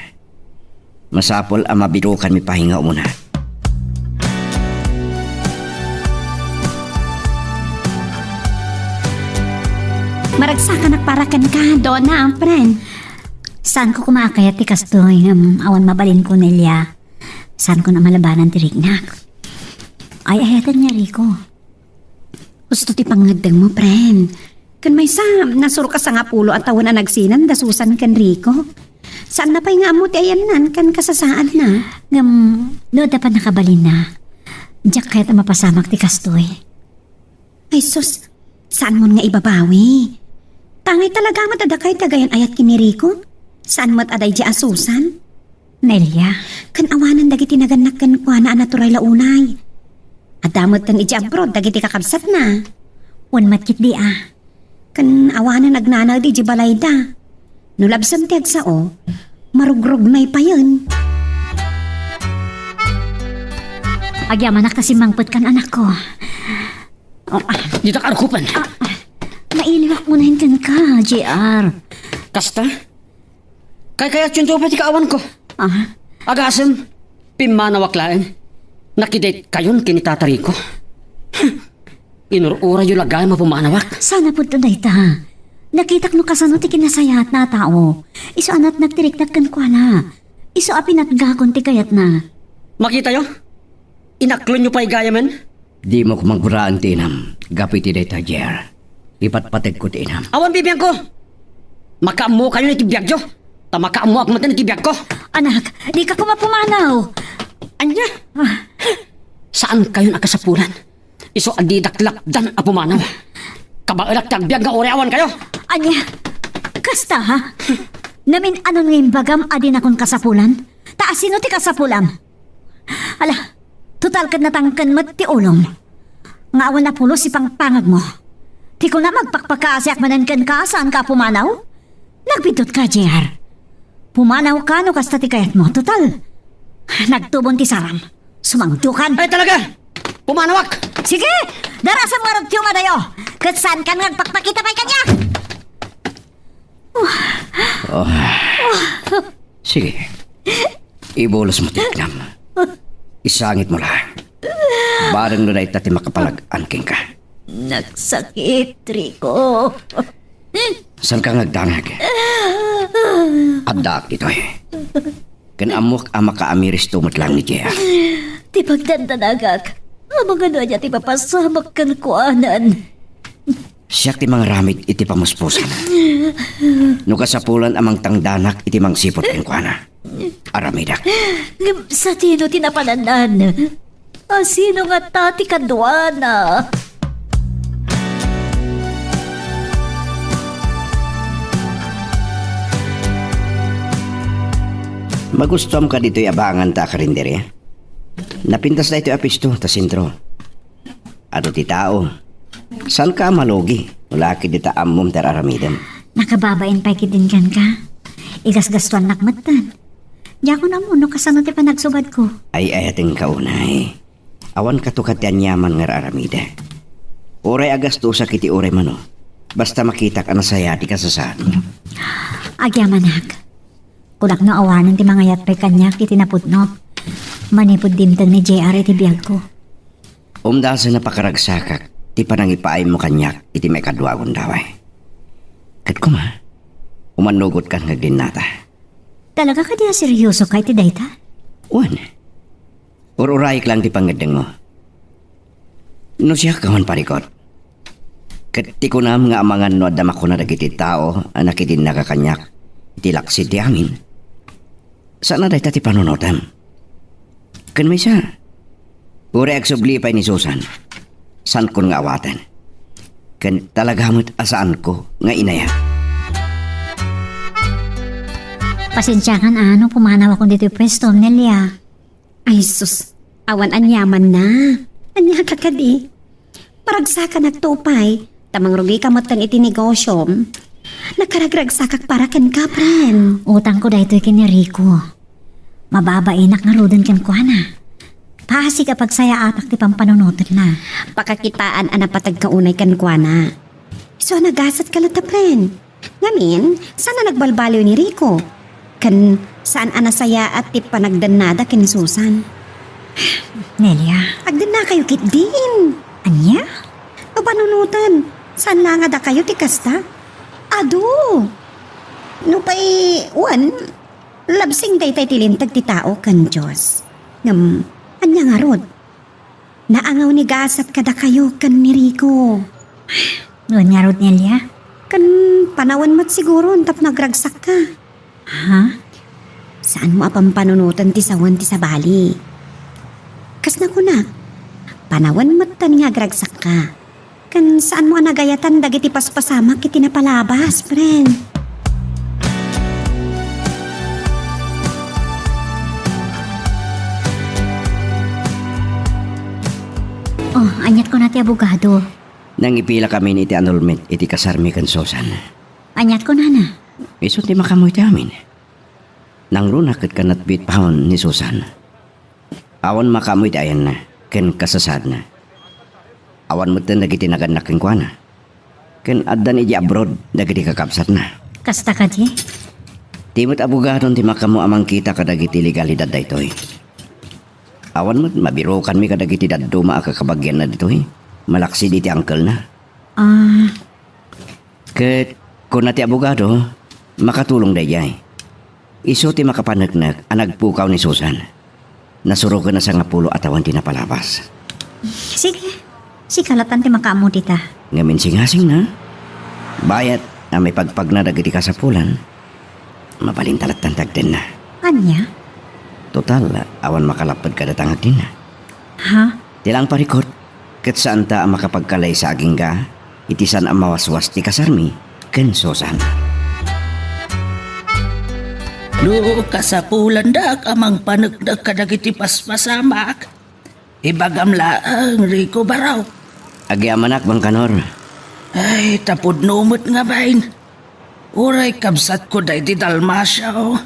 Masapul a mabirokanmi pay nga umuna. Maragsakanak para kenka, Dona, friend. Saanko koma a kayat ti kastoy, ngem awan mabalinko, Nelia. Saanko a malabanan ti riknak. Ay-ayatenka, Rico. Husto ti pangngeddengmo, friend. Ken maysa, nasurok a sangapulo a tawen a nagsinan da Susan ken Rico. Saanna pay nga ammo ti ayanna ken kasasaadna. Ngem, no adda pannakabalinna, diak kayat a mapasamak ti kastoy. Ay sus, saanmon nga ibabawi. Tangay talaga met a dakay ti agayan-ayat ken ni Rico. Saan met a daydi a Susan? Nelia. Ken awanen dagiti nagannak kenkuana a naturay la unay. Adda metten idiay abroad dagiti kakabsatna. Wen met ketdi a. Ken awanen agnanaed idiay balayda. No labsem ti agsao, marugrugna payen. Agyamanak ta simmangpetkan, anakko. Oh, ah. Ditak arkupen. Ah, ah. Nailiwak mo na kenka, J R. Kasta? Kaykayatyonto pay ti kaawanko. Ah? Agasem, pimmanawak laeng. Nakidate kayon ken ni Tata Rico. Inur-urayyo la gayam a pumanawak. Sana pudno dayta. Nakitak no kasano ti kinasayaatna a tao. Isu a natnag ti riknak kenkuana. Isu a pinatgakon ti kayatna. Makitayo? Inaklonyo pay gayamen? Dimo koma agraem ti inam gapu iti dayta, Jer. Ipatpategko ti inam. Awan bibiangko! Makaammokayon iti biagyo, ta makaammoak met iti biagko. Anak, dika koma pumanaw. Ania? Ah. Saan kayon a kasapulan? Isu a didak lakdan a pumanaw. Kabaelak ti agbiag nga uray awan kayo. Ania? Kasta, ha? Namin-anon nga imbagam a dinakon kasapulan? Ta asino ti kasapulam? Ala, total ket natangken met ti ulom. Nga awan a pulos ti pangpangagmo. Ti kunam agpakpakaasiak manen kenka, saanka a pumanaw? Nagbiddut ka, J R. Pumanaw ka no kasta ti kayatmo. Total, nagtubon ti saram. Sumangdukan. Ay, talaga! Pumanawak! Sige! Darasem ngarud ti umadayo! Ket saankan nga agpakpakita pay kaniak! Oh. Sige. Ibulos mo ti riknam. Isangit mo la. Bareng no dayta ti makapalag-an kenka. Nagsakit, Rico. Saanka nga agdanag? Addaak ditoy. Ken ammok a makaamiristo met laeng ni J R. Ti pagdandanagak, amangan no ania ti mapasamak kenkuanan. Siak ti mangaramid iti pamuspusan. No kasapulan a mangtangdanak iti mangsipud kenkuana, aramidek. Ngem sadino ti napanannan? Asino ngata ti kaduana? Magustuam kaditoy a banganta a karinderia? Napintas daytoy a puesto ta sentro. Adu ti tao. Saanka a malugi, no la ket dita ammom ti ar-aramidem. Nakababain pay ketdin kenka. Igasgastuannak metten. Diakon ammo no kasano ti panagsubadko. Ay-ayatenka unay. Awan kato ket ti aniaman nga ar-aramidek. Uray agastosak iti uray mano, basta makitak a nasayaat ti kasasaadmo. Agyamanak. Kunak no awanen ti mangayat pay kaniak iti napudno. Manipud dimteng ni J R iti biagko. Umdasen a pakaragsakak ti panangipaaymo kaniak iti maikadua a gundaway. Ket koma, umannugotkan nga agdinnata. Talaga kadi a seryosoka iti dayta? Wen. Ur-urayek laeng ti pangngeddengmo. No siak, awan parikut. Ket ti kunam nga amangan no adda makuna dagiti tao a nakidinnaga kaniak iti laksid ti amin, saan a dayta ti panunotem. Ken maysa, uray agsubli pay ni Susan, saankon nga awaten. Ken talaga met a saanko nga inayat. Pasensiakan a no pumanawakon ditoy puesto, Nelia. Ay sus, awan aniamanna. Ania ka kadi? Paragsakanakto pay, ta mangrugika metten iti negosiom. Nakaragragsakak para kenka, friend. Utangko daytoy ken ni Rico. Mababainak ngaruden kenkuana. Pasig a pagsayaatak ti pampanunotenna. Pakakitaan a napateg ka unay kenkuana. Isu a nagasatka latta, friend. Ngamin, saan a nagbalbaliw ni Rico? Ken saan a nasayaat ti panagdennada ken ni Susan? Nelia. Agdennakayo ketdin. Ania? No panunoten, saan la nga dakayo ti kasta? Adu! Nupay, wen, labsing dayta iti linteg ti tao ken Dios. Ngem, ania ngarud? Naangaw ni gasat kadakayo ken ni Rico. Wen ngarud, Nelia? Ken panawen met siguron tapno agragsakka. Ha? Saanmo a pampanunoten ti sawen ti sabali. Kas nakunak, panawen metten nga agragsakka. Ken saanmo a nagayatan dagiti paspasamak iti napalabas, friend. Oh, aniat kuna ti abogado? Nangipilakamin iti annulment iti kasarmi ken Susan. Aniat kunana? Isu ti makaammo iti amin. Nangruna ket kanatbit paon ni Susan. Awan makaammo iti ayanna ken kasasaadna. Awan metten dagiti nagannak kenkuana. Ken addan idiay abroad dagiti kakabsatna. Kasta kadi? Ti met abogado ti makaammo a mangkita kadagiti legalidad daytoy. Awan met mabirukanmi kadagiti dadduma a kakabagianna ditoy. Malaksid iti angkelna. Ah. Ket kuna ti abogado, makatulong daydiay. Isu ti makapaneknek a nagpukaw ni Susan. Nasuroken a sangapulo a tawen ti napalabas. Sige. Sika lattan ti makaammo dita. Ngem insingasingna, bayat a maipagpagna dagiti kasapulan, mabalinta lattan ti agdenna. Ania? Total, awan makalapped kadata nga agdenna. Ha? Ti laeng parikut, ket saanta a makapagkalaysa agingga iti saan a mawaswas ti kasarmi ken Susan. No kasapulandak a mangpaneknek kadagiti paspasamak, ibagam laeng, Rico Barok. Agyamanak, Mangkanor. Ay, ta pudno met nga bain. Uray kabsatko daydi Dalmacio.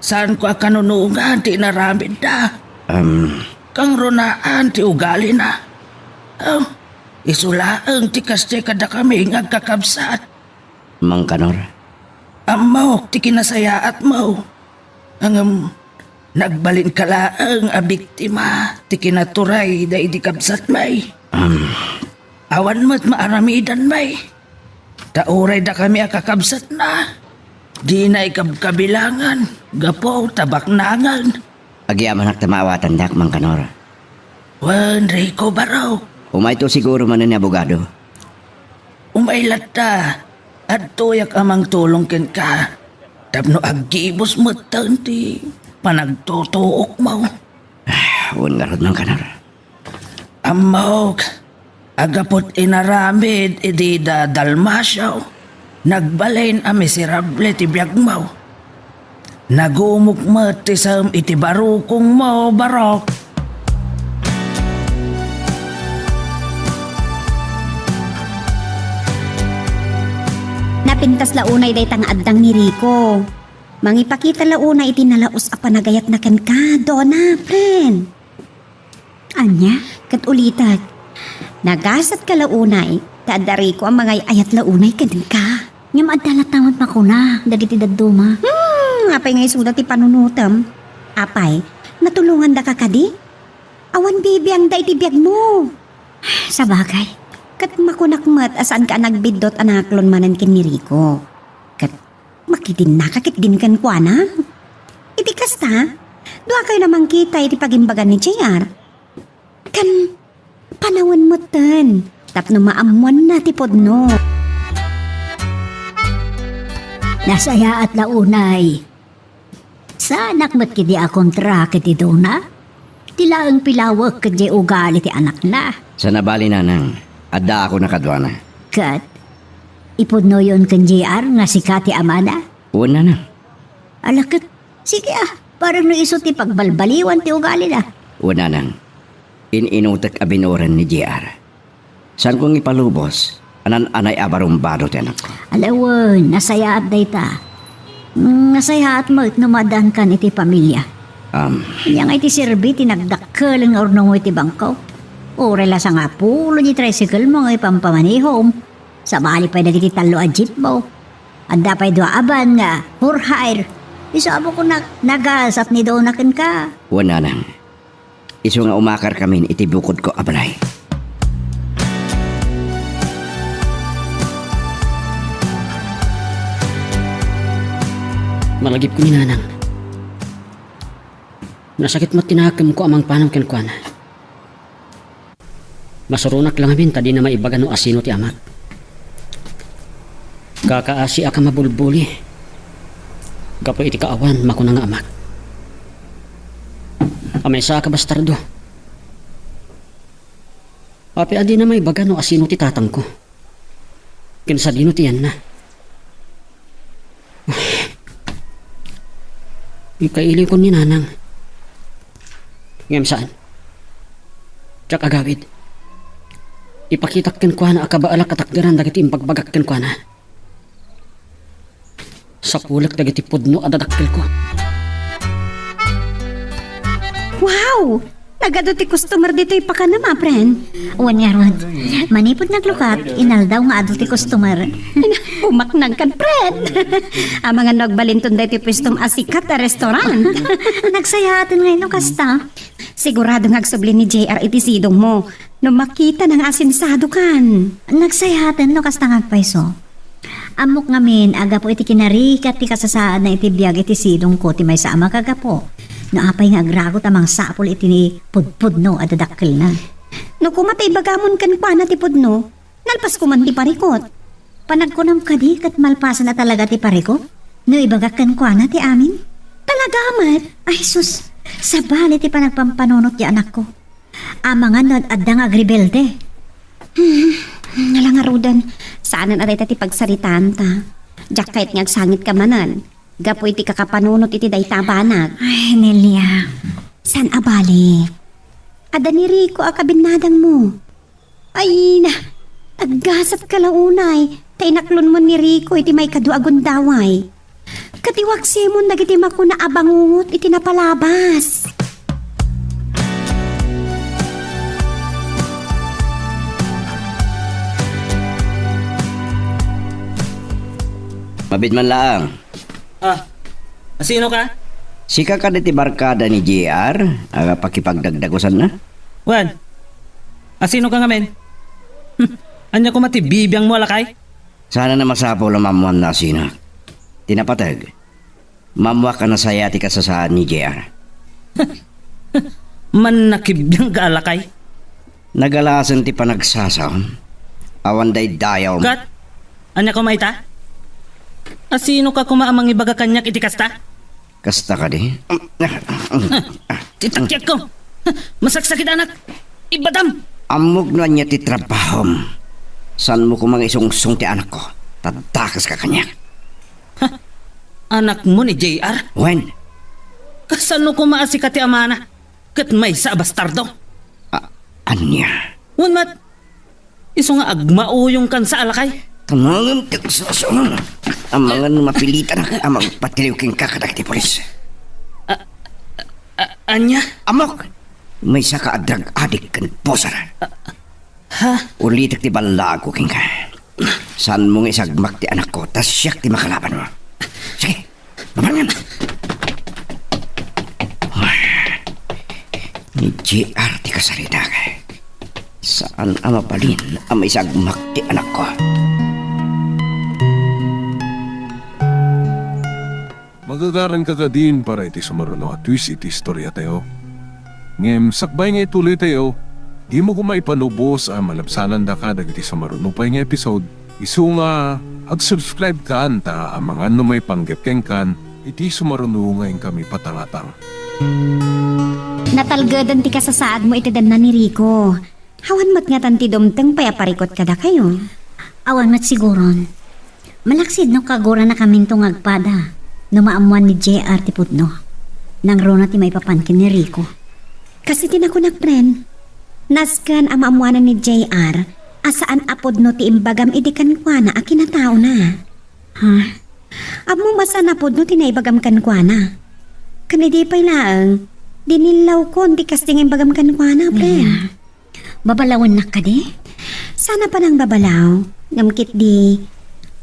Saanko a kanunongan ti inaramidda. Am. Kangrunaan ti ugalina. Oh, isu laeng ti kasdi kadakami nga agkakabsat. Mangkanor. Ammok ti kinasayaatmo. Ngem, nagbalinka laeng a biktima ti kinaturay daydi kabsatmi. Am. Awan met maaramidanmi. Ta uray dakami a kakabsatna, dina ikabkabilangan gapu ta baknangen. Agyamanak ta maawatandak, Mangkanor. Wen, Rico Barok. Umayto siguro manen ni abogado. Umay latta, adtoyak a mangtulong kenka. Tapno aggibus metten ti panagtutuokmo. Ah, wen ngarud, Mangkanor. Ammok, agaput inaramid idi da Dalmacio, nagbalin a miserable ti biagmo. Nagumok met ti sem iti barukongmo, Barok. Napintas la unay dayta nga addang ni Rico. Mangipakita la unay iti nalaus a panagayatna kenka, Dona, friend. Ania? Ket ulitek, nagasatka la unay, ta adda Rico a mangay-ayat la unay kenka. Ngem adda latta met makuna dagiti dadduma. Hmm, apay nga isuda ti panunotem? Apay, natulongandaka kadi? Awan bibiangda iti biagmo. Sabagay, ket makunak met a saanka a nagbiddut a nangaklon manen ken ni Rico. Ket makidinnaka ketdin kenkuana. Iti kasta, duakayo a mangkita iti pagimbagan ni J R. Ken panawen metten tapno maammoanna ti pudno. Nasayaat la unay. Saanak met ketdi a kontra ken ni Dona. Ti laeng pilawek ket diay ugali ti anakna. Saan a bali, nanang. Addaakon a kaduana. Ket ipudnoyon ken J R nga sika ti amana? Wen, nanang. Ala ket, sige a, bareng no isu ti pagbalbaliwan ti ugalina. Wen, nanang. In-inutek a binuren ni J R. Saanko nga ipalubos a naan-anay a barumbado ti anakko. Ala wen, nasayaat dayta. Mm, nasayaat met no maaddaankan iti pamilia. Am. Ania nga iti serbi ti nagdakkel nga urnongo iti bangko? Uray la sangapulo ti tricycle mo nga ipampamanehom. Sabali pay dagiti tallo a jeep mo. Adda pay dua a van nga for hire. Isu a bukonak, nagasat ni Dona kenka. Wen, nanang. Isu nga umakarkamin iti bukodko a balay. Malagipko ni nanang. Nasakit met ti nakemko a mangpanam kenkuana. Masuronak la ngamin ta dina maibaga no asino ti amak. Kakaasiak a mabulbuli. Gapu iti kaawan, makuna nga amak. A maysa a kabastardo. Apay a dina maibaga no asino ti tatangko. Ken sadino ti yanna. Ikailiwkon ni nanang. Ngem saan. Diak agawid. Ipakitak kenkuana a kabaelak a takderan dagiti imbagbagak kenkuana. Sapulek dagiti pudno a dadakkelko. Wow! Nagadu ti customer ditoy pakanam, a, friend. Wen ngarud, manipud naglukat, inaldaw nga adu ti customer. Pumaknang kan, friend. Amangan no agbalinton daytoy puestom a sikat a restaurant. Nagsayaaten ngay no kasta. Sigurado nga agsubli ni J R iti sidongmo no makitana nga asensadokan. Nagsayaaten no kasta nga agpayso. Ammok ngamin a gapu iti kinarigat ti kasasaadna iti biag iti sidongko ti maysa a makagapu. No apay nga agragot a mangsapul iti pudpudno a dadakkelna. No koma ta ibagamon kenkuana ti pudno, nalpas koman ti parikot. Panagkunam kadi ket malpasen a talaga ti parikot? No ibagak kenkuana ti amin? Talaga met? Ay sus, sabali ti panagpampanunot ti anakko. Amangan no ad-adda nga agrebelde. Hmm, nala ngaruden, saanen a dayta ti pagsaritaanta. Diak kayat nga agsangitka manen, gapu iti kakapanunot iti dayta a banag. Ay, Nelia. Saan a bale? Adda ni Rico a kabinnadangmo. Ay na, aggasatka la unay, ta inaklonmon ni Rico iti maikadua a gundaway. Ket iwaksimon dagiti makuna a bangungot iti napalabas. Mabiit man laeng. Ah, asino ka? Sika kadi ti barkada ni J R a pakipagdagdagusanna? Wen, asino ka ngamin? Hmm, ania koma ti bibiangmo a lakay? Saan a masapul a maammoanna a sinak ti napateg. Maammoak a nasayaat ti kasasaad ni J R. Mannakibiang ka a lakay? Nagalasen ti panagsasaom. Awan daydayawm. Kat, ania koma ita? Asino ka koma a mangibaga kaniak iti kasta? Kasta kadi? Ah, ti takiakko! Masaksakit, anak! Ibadam! Ammok no ania ti trabahom. Saanmo koma nga isungsong ti anakko, ta dakeska kaniak. Ha? Anakmo ni J R? Wen. Kasano koma a sika ti amana, ket maysa a bastardo? A-, ania? Wen met, isu nga agmauyongkan sa a lakay. Amangan ti agsusuno. Amangan mapilitanak a magpatiliw kenka kadagiti pulis. A-, a-, ania? Ammok! Maysa ka a drug addict ken poser. Ha? Ulitek ti ballagko kenka. Saanmo nga isagmak ti anakko, ta siak ti makalabanmo. Sige, mapangan! Ni J R ti kasaritak. Saan a mabalin a maisagmak ti anakko. Magagaranka kadin para iti sumaruno a twist iti istoriatayo. Ngem sakbay nga ituloytayo, dimo koma ipanubos a malabsanandaka dagiti sumaruno pay nga episode, isu nga ag-subscribe kan ta amangan no maipanggep kenkan iti sumaruno nga inkami patangatang. Natalgeden ti kasasaadmo iti denna ni Rico. Awan met ngatan ti dumteng pay a parikot kadakayo? Awan met siguron. Malaksid no kaguranakaminto nga agpada no maammoan ni J R ti pudno. Nangruna ti maipapan ken ni Rico. Kas iti nakunak, friend, nasken a maammoanan ni J R a saan a pudno ti imbagam idi kenkuana a kinataona. Ha? Ammom a saan a pudno ti naibagam kenkuana. Ken idi pay laeng, dinillawkon ti kasta nga imbagam kenkuana, friend. Nia. Babalawennak kadi? Saan a panangbabalaw, ngem ketdi,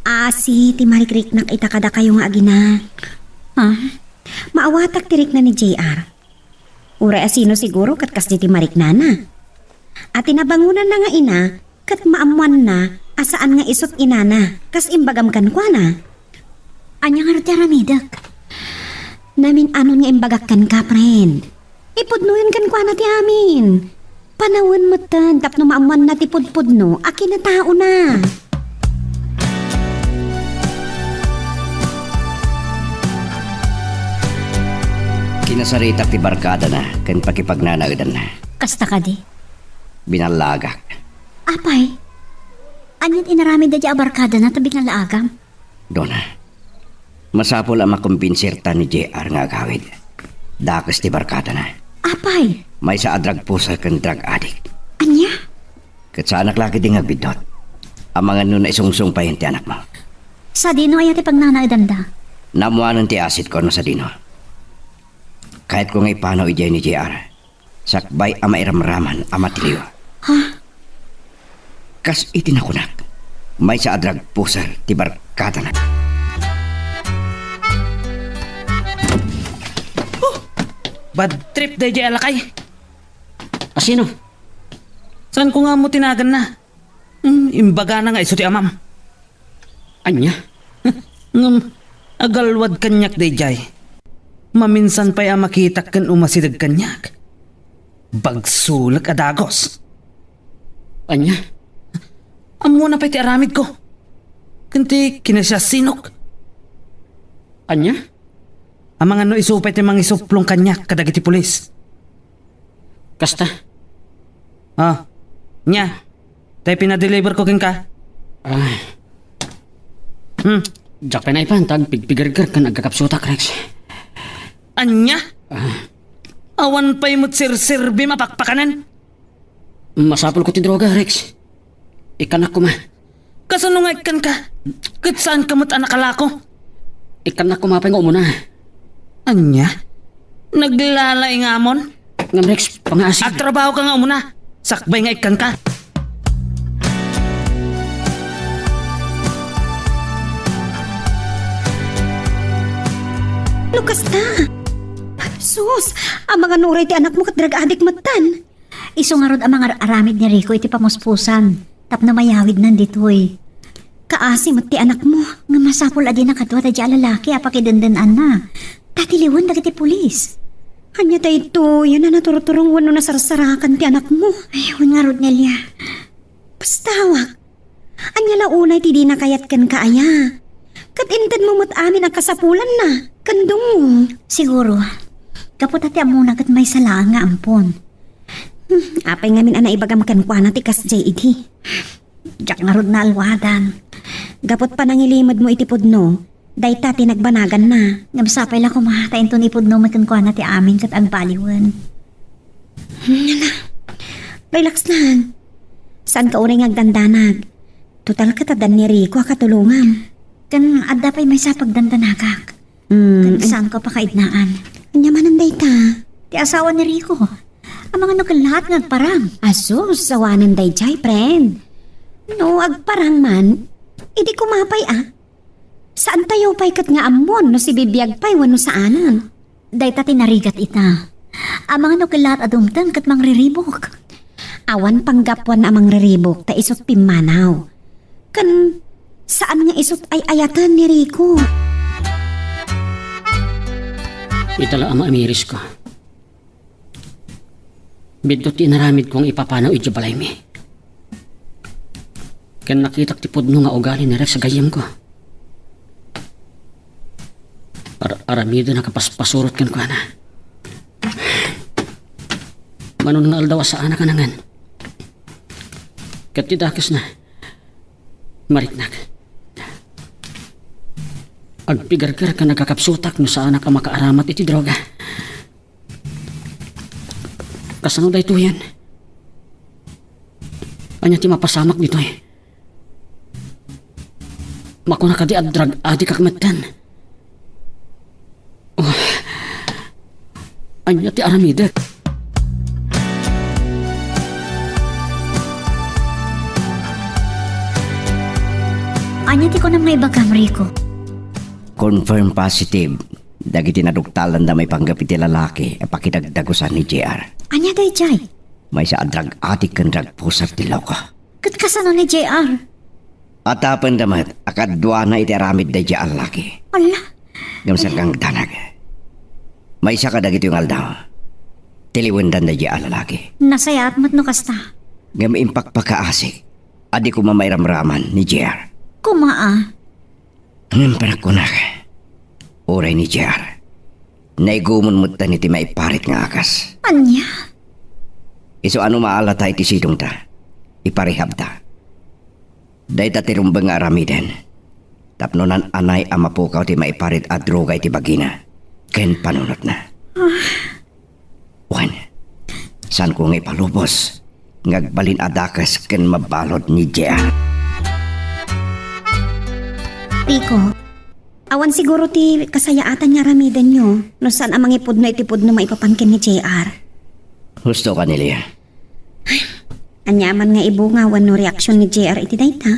asi ti marikriknak ita kadakayo nga agina. Ha? Maawatak ti rikna ni J R. Uray asino siguro ket kasdi ti mariknana. A ti nabangonanna nga ina, ket maammoanna a saan nga isut' inana, kas imbagam kenkuana. Ania ngarud ti aramidek? Namin-anon nga imbagak kenka, friend. Ipudnoyon kenkuana ti amin. Panawen metten tapno maammoanna ti pudpudno a kinataona. Kinasaritak ti barkadana ken pakipagnanaedanna. Kasta kadi? Binallagak. Apay? Aniat inaramid daydiay a barkadana ta binallaagam? Dona, masapul a makombinsirta ni J R nga agawid. Dakes ti barkadana. Apay? Maysa a drug pusher ken drug addict. Ania? Ket saanak la ketdi nga agbiddut. Amangan no naisungsong payen ti anakmo. Sadino aya ti pagnanaedanda? Naammoanen ti asidko no sadino. Kayatko nga ipanaw idiay ni J R. Sakbay a mairamraman a matiliw. Ha? Kas iti nakunak, Maysa a drug pusher ti barkadana. Oh! Bad trip daydiay a lakay. Asino? Saanko nga ammo ti naganna. Hmm, imbagana nga isu ti amam. Ania? Ngem, agalwad kaniak daydiay. Maminsan pay a makitak ken umasideg kaniak. Bagsolek a dagus. Ania? Ammona pay ti aramidko. Ken ti kinasiasinok. Ania? Amangan no isu pay ti mangisupplong kaniak kadagiti pulis. Kasta? Ah, nia. Tay pinadeliver ko kenka. Ah. Hmm. Diak pay naipan ta agpigpigerger ken agkakapsutak, Rex. Ania? Ah. Awan pay met serserbim a pakpakanen? Masapulko ti droga, Rex. Ikkannak koma. Kasano nga ikkanka? Ket saanka met a nakalako? Ikkannak koma pay nga umuna. Ania? Naglalay nga amon? Ngem, Rex, pangaasi. Agtrabahoka nga umuna. Sakbay nga ikkanka. No kasta? Sus, amangan no uray ti anakmo ket drug addict metten. Isu ngarud a mangar-aramid ni Rico iti pamuspusan tapno mayawidnan ditoy. Kaasi met ti anakmo nga masapul a dina kadua daydiay a lalaki a pakidenden-anna ta tiliwen dagiti pulis. Ania daytoy a naturturong wenno nasarsarakan ti anakmo? Ay, wen ngarud, Nelia. Bastawak. Ania la unay ti dina kayat kenka aya? Ket intedmo met amin a kasapulanna ken dungngo. Siguro, gapu ta ti ammona ket maysa laeng nga ampon. Hmm, apay ngamin a naibagam kenkuana ti kasdiay idi? Diak ngarud naalwadan. Gaput panangilimedmo iti pudno, dayta ti nagbanaganna. Ngem sapay la koma ta inton ipudno met kenkuana ti amin ket agbaliwen. Hmm, hala. Relax lang. Saanka uray nga agdandanag. Total ket adda ni Rico a katulongam. Ken adda pay maysa a pagdandanagak. Hmm, ken an- saanko a pakaidnaan. Ania manen dayta? Ti asawa ni Rico. Amangan no kellaat nga agparang. Asus, awanen daydiay, friend. No agparang man, idi koma pay a. Saantayo pay ket nga ammon no sibibiag pay wenno saanen. Dayta ti narigat ita. Amangan no kellaat a dumteng ket mangriribuk. Awan panggapuan a mangriribuk ta isut' pimmanaw. Ken saan nga isut' ay-ayaten ni Rico. Ita la a maamirisko. Biddut ti inaramidko nga ipapanaw idiay balaymi. Ken nakitak ti pudno nga ugali ni Rex a gayyemko. Ar-, aramiden a kapaspasurot kenkuana. Manon nga aldaw a saanak a nangan. Ket ti dakesna, mariknak. Agpigerger ken agkakapsutak no saanak a makaaramat iti droga. Kasano daytoyen? Ania ti mapasamak ditoy? Makuna kadi a drug addict-ak metten? Oh. Ania ti aramidek? Ania ti kunam nga ibagam, Rico? Confirm positive dagiti naduktalanda maipanggep iti lalaki a pakidagdagusan ni J R. Ania daydiay? Maysa a drug addict ken drug pusher ti loko. Ket kasano ni J R? Atapenda met a kaduana iti aramid daydiay a lalaki. Ala. Ngem saan nga agdanag? Maysa kadagitoy nga aldaw, tiliwendan daydiay a lalaki. Nasayaat met no kasta. Ngem impakpakaasik a di koma mairamraman ni J R. Koma a. Ngem panagkunak, uray ni J R, naigumon metten iti maiparit nga agas. Ania? Isu a no maalata iti sidongta, iparehabta. Dayta ti rumbeng nga aramiden tapno naan-anay a mapukaw ti maiparit a droga iti bagina ken panunotna. Ah. Wen, saanko nga ipalubos nga agbalin a dakes ken mabalud ni J R. Rico, awan siguro ti kasayaatan nga aramidenyo no saan a mangipudno iti pudno maipapan ken ni J R. Husto ka, Nelia. Ania man nga ibunga wenno reaksion ni J R iti dayta?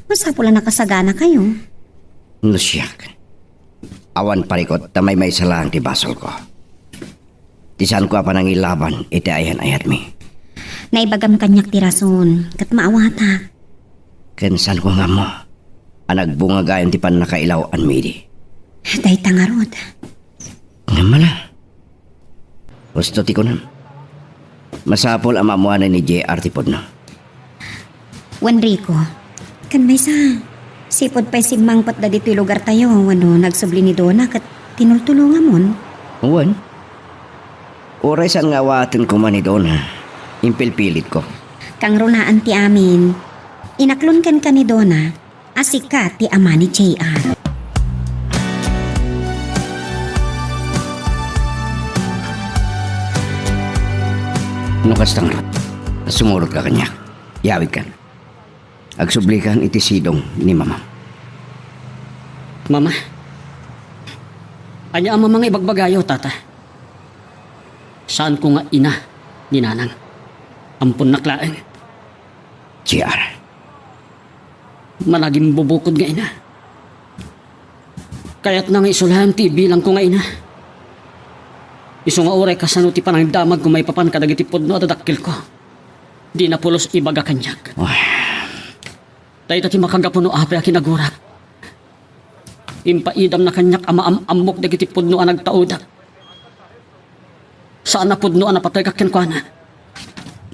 Masapul a nakasaganakayo. No siak, awan parikut ta maymaysa laeng ti basolko. Ti saanko a panangilaban iti ayan-ayatmi. Naibagam kaniak ti rason, ket maawatak. Ken saanko nga ammo a nagbunga gayam ti pannakailaw-anmi idi. Dayta ngarud. Ngem mala. Husto ti kunam. Masapul a maammoanen ni J R ti pudno. Wen, Rico, ken maysa, sipud pay simmangpet dagitoy lugartayo wenno nagsubli ni Dona ket tinultulongamon. Wen, uray saan nga awaten koma ni Dona, impilpilitko. Kangrunaan ti amin, inaklon kenka ni Dona, a sika ti ama ni J R. No kasta ngarud, sumurot ka kaniak. Yawidkan. Agsublikan iti sidong ni Mama. Mama? Ania a Mama nga ibagbagayo, Tata? Saanko nga ina ni Nanang. Amponnak laeng. J R. Managimbubukod nga ina. Kayatna nga isu laeng ti ibilangko nga ina. Isu nga uray kasano ti panangdamagko maipapan kadagiti pudno a dadakkelko, dina pulos ibaga kaniak. Ay. Dayta ti makagapu no apay a kinagurak. Impaidamna kaniak a maam-ammok dagiti pudno a nagtaudak. Saan a pudno a napateg kenkuana.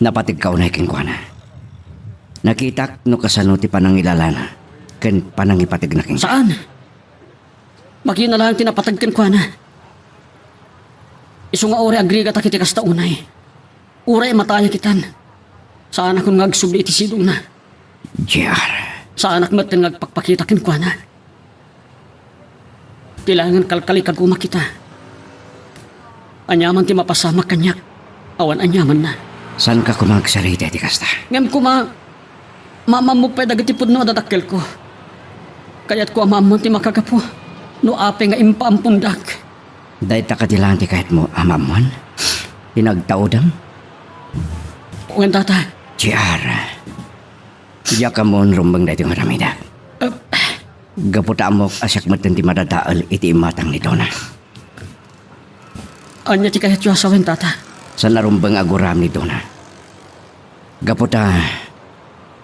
Napategka unay kenkuana. Nakitak no kasano ti panangilalana ken panangipategna kenka. Saan? Makina laeng ti napateg kenkuana. Isu nga uray agrigata iti kasta unay. Uray matayak itan. Saanakon nga agsubli iti sidongna. J R. Saanak metten nga agpakpakita kenkuana. Ti laengen kalkalikaguma kita. Aniaman ti mapasamak kaniak, awan aniamanna. Saanka koma agsarita iti kasta? Ngem koma, maamammok pay dagiti pudno a dadakkelko. Kayatko a maammo ti makagapu no apay nga impaampondak. Dayta kadi laeng ti kayatmo a maammuan? Ti nagtaudam? Wen, Tata. J R, diak ammon rumbeng daytoy nga aramidek. Ah. Gapu ta ammok a siak metten ti madadael iti imatang ni Dona. Ania ti kayatyo a sawen, Tata? Saan a rumbeng a guram ni Dona. Gapu ta,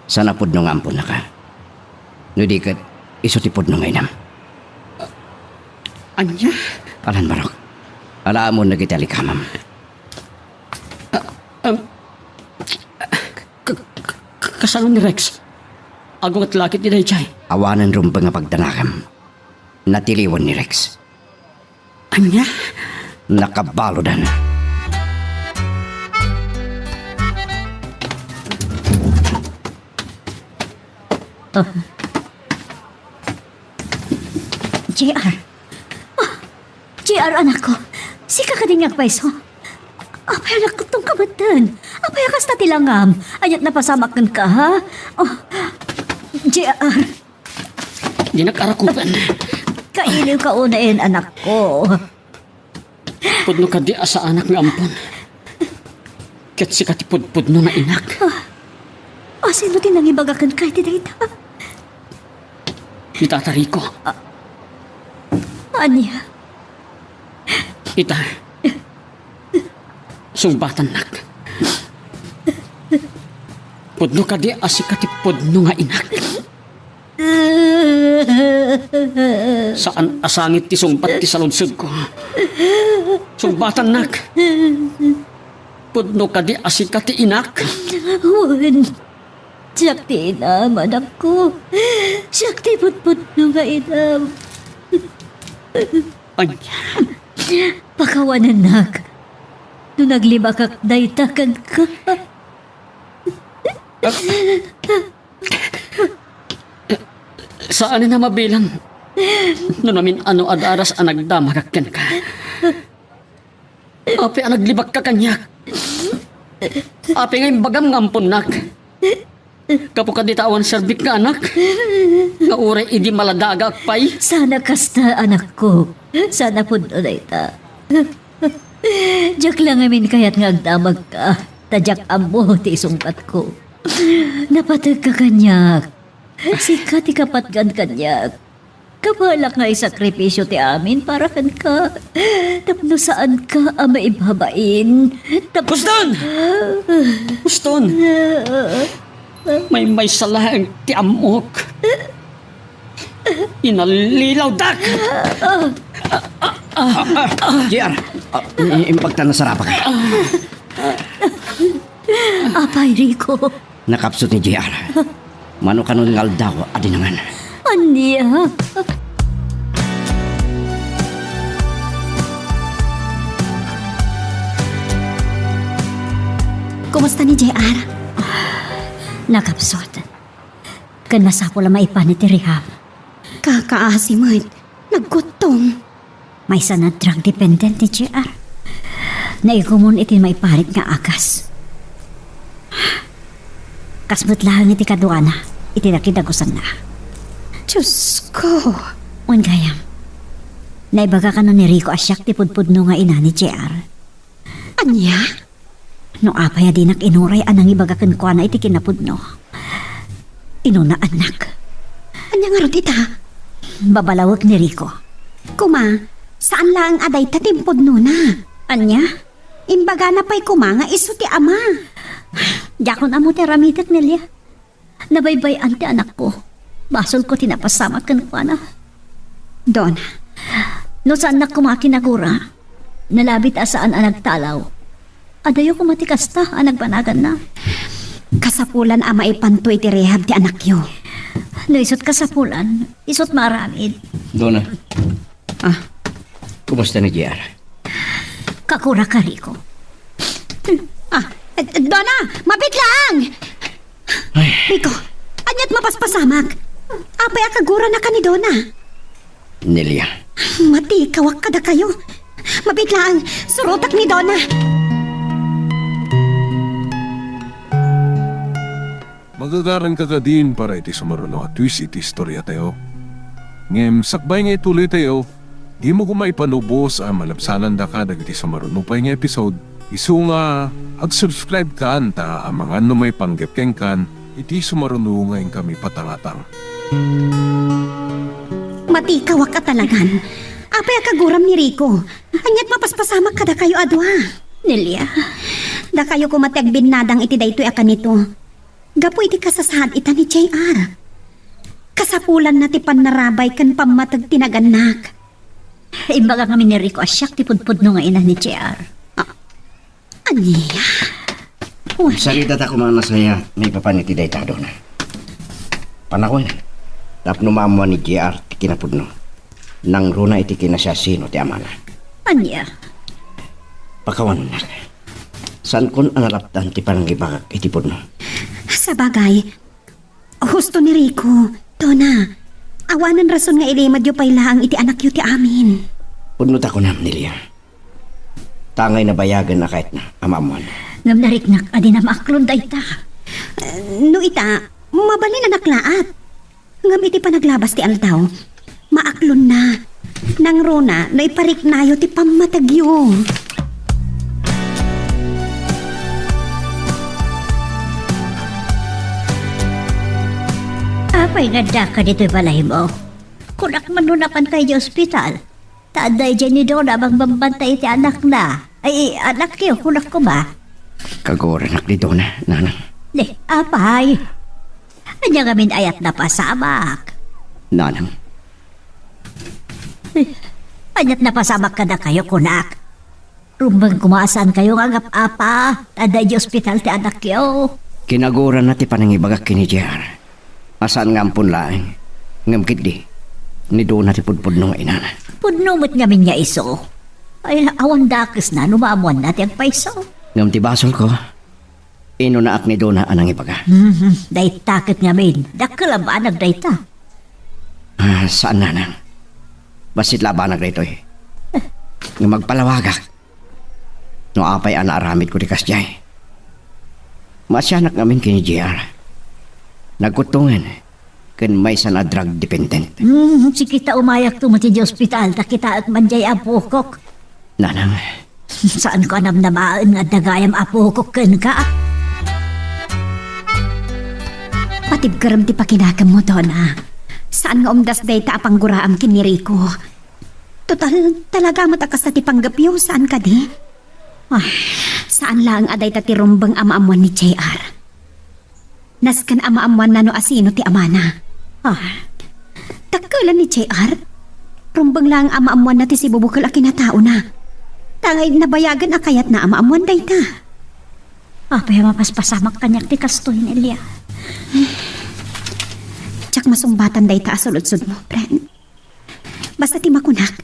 saan a pudno nga amponnaka. No di ket, isu ti pudno nga inam. Ania? Alan, Marok. Alaamon dagiti alikamam. Ah, um, k-, k-, k-, kasano ni Rex? Agunget la ket ni daydiay. Awanen rumbeng a pagdanagam. Natiliwan ni Rex. Ania? Nakabaludan. Ah. J R. Ah, J R, anakko. Sika kadi nga agpayso? Apay a nakkuttongka metten? Apay a kasta ti langam? Aniat napasamak kenka, ha? Oh, J R. Dinak arakupen. Kailiwka unayen, anakko. Pudno kadi a saanak nga ampon. Ket sika ti pudpudno nga inak. Ah, asino ti nangibaga kenka iti dayta? Ni Tata Rico. Ah, ania? Ita. Sungbatannak. Pudno kadi a sika ti pudno nga inak? Saan a sangit ti sungbat ti saludsodko. Sungbatannak. Pudno kadi a sika ti inak? Wen. Siak ti inam, anakko. Siak ti pudpudno nga inam. Ania? Pakawanennak no naglibakak dayta kenka. Saanen a mabilang no namin-ano a daras a nagdamagak kenka. Apay a naglibakka kaniak? Apay nga imbagam nga amponnak? Gapu kadi ta awan serbik nga anak, nga uray idi maladagak pay? Saan a kasta, anakko. Saan a pudno dayta. Diak la ngamin kayat nga agdamagka, ta diak ammo ti isungbatko. Napategka kaniak. Sika ti kapatgan kaniak. Kabalak nga isakripisio ti amin para kenka. Tapno saanka a maibabain. Tap- Puston! Puston! Maymaysa laeng ti ammok. Inalilawdak! J R, ah, i-, impagtan na sarapaka. Apay, Rico. Nakapsut ni J R. Mano kanon nga aldaw a dinangan. Ania? Kumusta ni J R? Nakapsut. Ken masapul a maipan iti rehab. Kakaasi met. Nagguttong. Maysa a drug dependent ni J R. Naikomon iti maiparit nga agas. Kas met laeng iti kaduana, iti nakidagusanna. Diyos ko! Wen gayam, naibaga kano ni Rico a siak ti pudpudno nga ina ni J R. Ania? No apay a dinak inuray a nangibaga kenkuana iti kinapudno, inuna annak. Ania ngarud ita? Babalawek ni Rico. Kuma, saan laeng a dayta ti impudnona. Ania? Imbagana pay kuma nga isu ti ama. Diakon ammo ti aramidek, Nelia. Nabaybay-an ti anakko. Basolko ti napasamak kenkuana. Dona, no saannak koma a kinagura, nalabit a saan a nagtalaw. Adayo koma ti kasta a nagbanaganna. Kasapulan a maipanto iti rehab ti anakyo. No isut kasapulan, isut maaramid. Dona. Ah. Kumusta ni J R? Kaguraka, Rico. Ah, Dona, mabit laeng! Ay. Rico, aniat mapaspasamak? Apay a kaguranaka ni Dona? Nelia. Matikawak kadakayo. Mabit laeng, surotak ni Dona. Magagaranka kadin para iti sumaruno a twist iti istoriatayo. Ngem sakbay nga ituloytayo, dimo koma ipanubos a malabsanandaka dagiti sumaruno pay nga episode, isu nga ag-subscribe kan ta amangan no maipanggep kenkan iti sumaruno nga inkami patangatang. Matikawak a talagan. Apay a kaguram ni Rico? Aniat mapaspasamak kadakayo a dua? Nelia. Dakayo koma ti agbinnadang iti daytoy a kanito. Gapu iti kasasaad ita ni J R. Kasapulanna ti pannarabay ken pammateg ti nagannak. Imbaga ngamin ni Rico a siak ti pudpudno nga ina ni J R. Ah, ania? Wen. Saridata koma a nasayaat maipapan iti dayta, Dona. Panawen, tapno maammoan ni J R ti kinapudno. Nangruna iti kinasiasino ti amana. Ania? Pakawannak. Saankon a nalapdan ti panangibagak iti pudno. Sabagay, husto ni Rico, Dona, awanen rason nga ilimedyo pay laeng iti anakyo ti amin. Pudno ta kunam, Nelia. Tangay nabayagen a kayatna a maammoan. Ngem nariknak a dina maaklon dayta. No ita, mabalin a naklaat. Ngem iti panaglabas ti aldaw, maaklonna. Nangruna no ipariknayo ti pammategyo. Apay nga addaka ditoy balaymo? Kunak man no napanka idiay ospital. Ta adda idiay ni Dona a mangbambantay iti anakna. Ay, anakyo, kunak koma. Kaguranak ni Dona, Nanang. Di, apay. Ania ngamin ayat napasamak? Nanang. Ay, aniat napasamak kadakayo, kunak? Rumbeng koma a saankayo nga agap-apa, ta adda idiay ospital ti anakyo. Kinaguranna ti panangibagak ken ni J R. A saan nga ampon laeng, ngem ketdi, ni Dona ti pudpudno nga inana. Pudno met ngamin nga isu. Ay, awan dakesna no maammoanna ti agpayso. Ngem ti basolko, inunaak ni Dona a nangibaga. Mhm, dayta ket ngamin, dakkel a banag dayta. Ah, saan, Nanang. Bassit la a banag daytoy. Ngem agpalawagak. No apay a naaramidko ti kasdiay, maasianak ngamin ken ni J R. Nagkuttongen ken maysa a drug dependent. Hmm, sige ta umayakto met idiay ospital ta kitaek man diay apokok. Nanang. Saanko a namnamaen nga adda gayam apokok kenka. Patibkerem ti pakinakemmo, Donna. Saan nga umdas dayta a pangguraam ken ni Rico. Total, talaga met a kasta ti panggepyo, saan kadi? Ah, saan laeng a dayta ti rumbeng a maammoan ni J R. Nasken a maammoanna no asino ti amana. Ah, dakkelan ni J R. Rumbeng laeng a maammoanna ti sibubukel a kinataona. Tangay nabayagen a kayatna a maammoan dayta. Apay a mapaspasamak kaniak ti kastoy, Nelia? Diak masungbatan dayta a suludsodmo, Brent. Basta ti makunak,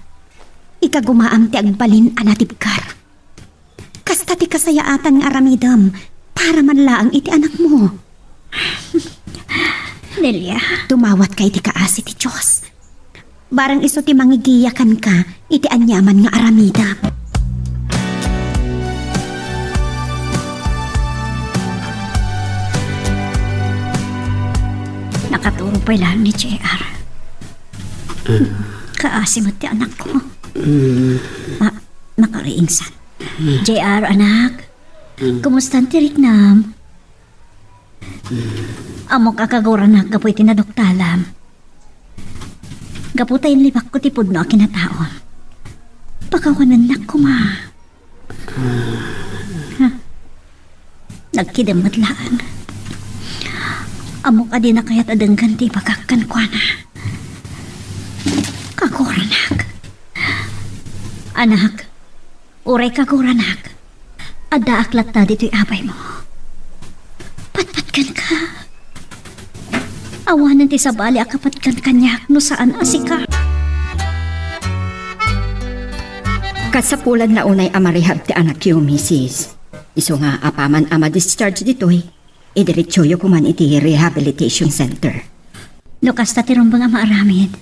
ikagumaam ti agbalin a natibker. Kasta ti kasayaatan nga aramidem para man laeng iti anakmo. Nelia. Dumawatka iti kaasi ti Dios. Bareng isu ti mangigiya kenka iti aniaman nga aramidem. Nakaturo pay laeng ni J R. Kaasi met ti anakko. Ah, nakariingsan. J R, anak. Kumustan ti riknam? Ammok a kaguranak gapu iti naduktalam. Gapu ta inlibakko ti pudno a kinataom. Pakawanennak koma. Ha? Nagkidem met laeng. Ammok a dina kayat a denggen ti ibagak kenkuana. Kaguranak. Anak, uray kaguranak, addaak latta ditoy abaymo. Patpatken ka. Awanen ti sabali a kapatkan kaniak no saan a sika. Kasapulanna unay a marehab ti anakyo, misis. Isu nga apaman a ma-discharge ditoy, idiretsoyo koman iti rehabilitation center. No kasta ti rumbeng a maaramid.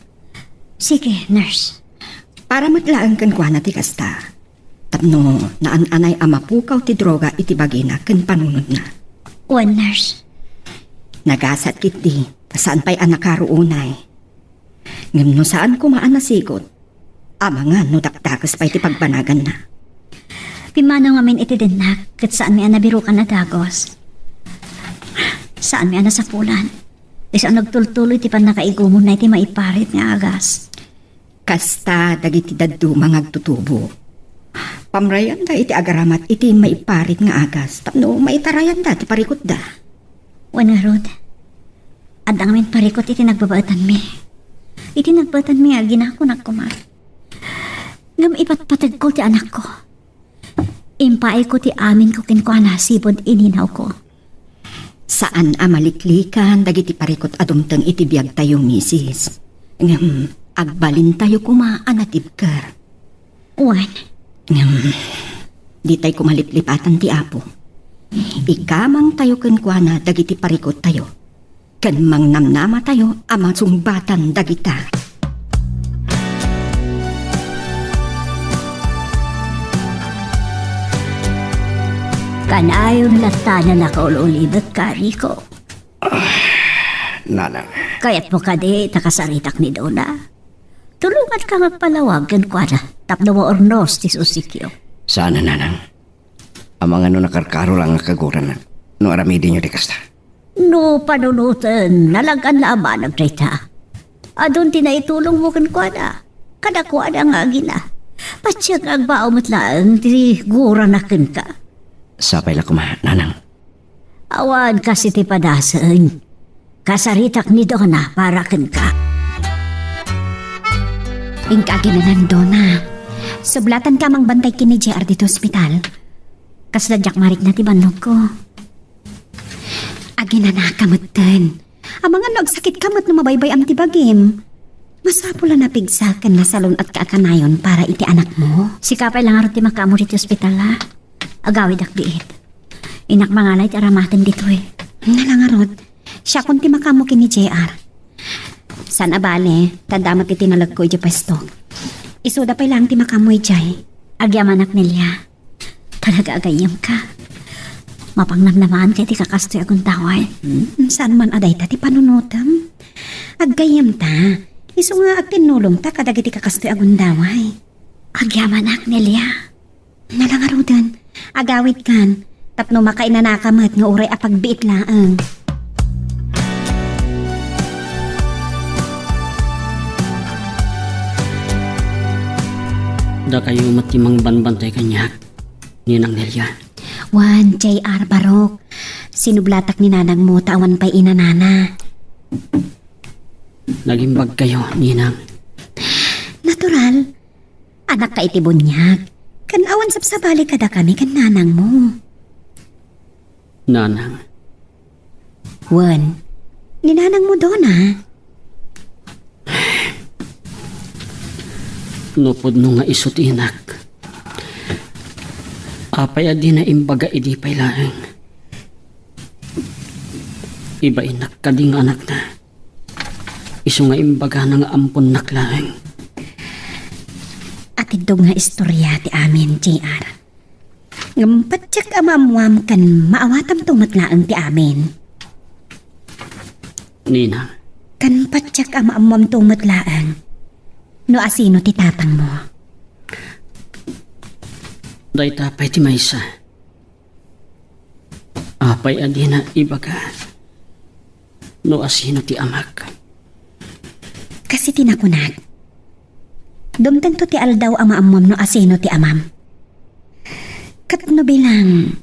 Sige, nurse. Para met laeng kenkuana ti kasta. Tapno naan-anay a mapukaw ti droga iti bagina ken panunotna. Wen, nurse. Nagasat ketdi, ta saan pay a nakaro unay. Ngem no saan koma a nasigot, amangan no dakdakes pay ti pagbanaganna. Pimmanaw ngamin iti dennak, ket saanmi a nabirukan a dagus. Saanmi a nasapulan. Isu a nagtultuloy ti pannakaigumonna iti maiparit nga agas. Kasta dagiti dadduma nga agtutubo. Pamrayanda iti agaramat iti maiparit nga agas tapno maitarayanda ti parikutda. Wen ngarud, adda ngamin parikut iti nagbabaetanmi. Iti nagbaetanmi, aginakunak koma. Ngem ipatpategko ti anakko. Impaayko ti aminko kenkuana sipud ininawko. Saan a maliklikan dagiti parikut a dumteng iti biagtayo, misis. Ngem, agbalintayo koma a natibker. Wen. Ngem, ditay koma liplipatan ti Apo. Ikamangtayo kenkuana dagiti parikuttayo. Ken mangnamnamatayo a masungbatan dagita. Kanayon latta a nakaul-ulibetka, Rico. Nanang. Kayatmo kadi ta kasaritak ni Dona? Tulonganka nga agpalawag kenkuana tapno maurnos ti susikyo. Saan a, Nanang. Amangan no nakarkaro laeng a kaguranak no aramidenyo ti kasta. No panunoten, nalagyan la a banag dayta. Adun ti naitulongmo kenkuana. Kadakuada nga agina. Patiek nga agbao met laeng ti gurana kenka. Sapay la koma, Nanang. Awan kas iti padasen. Kasaritak ni Dona para kenka. Inka aginanan, Dona. Sublatanka a mangbantay ken ni J R ditoy ospital. Kasla diak marikna ti bannogko. Aginanaka metten. Amangan no agsakitka met no mabaybay-am ti bagim. Masapul a napigsa ken nasalun-atka a kanayon para iti anakmo. Sika pay la ngarud ti makaammo ditoy ospital, a? Agawidak biit. Innak mangala iti aramaten ditoy. Nala ngarud, siakon ti makaammo ken ni J R. Saan a bale, ta adda met iti nalagko idiay pwesto. Isuda pay laeng ti makaammo idiay. Agyamanak, Nelia. Talaga a gayyemka. Mapangnamnamaanka iti kakastoy a gundaway. Hmm, saan man a dayta ti panunotem. Aggayyemta. Isu nga agtinnulongta kadagiti kakastoy a gundaway. Agyamanak, Nelia. Nala ngaruden, agawidkan, tapno makainanaka met nga uray a pagbiit laeng. Dakayo met ti mangbanbantay kaniak, Ninang Nelia. Wen, J R Barok, sinublatak ni nanangmo ta awan pay inanana. Nagimbagkayo, Ninang. Natural. Anakka iti buniag. Ken awan sabsabali kadakami ken nanangmo. Nanang. Wen, ni nanangmo, Dona. No pudno nga isu ti inak, apay a dina imbaga idi pay laeng? Ibainnak kadi nga anakna. Isu nga imbagana nga amponnak laeng. Atiddog nga istorya ti amin, J R. Ngem patiek a maammuam ken maawatamto met laeng ti amin. Nina. Ken patiek a maammuamto met laeng no asino ti tatangmo. Dayta pay ti maysa. Apay a dina ibaga no asino ti amak? Kas iti nakunak, dumtengto ti aldaw a maammuam no asino ti amam. Ket no bilang,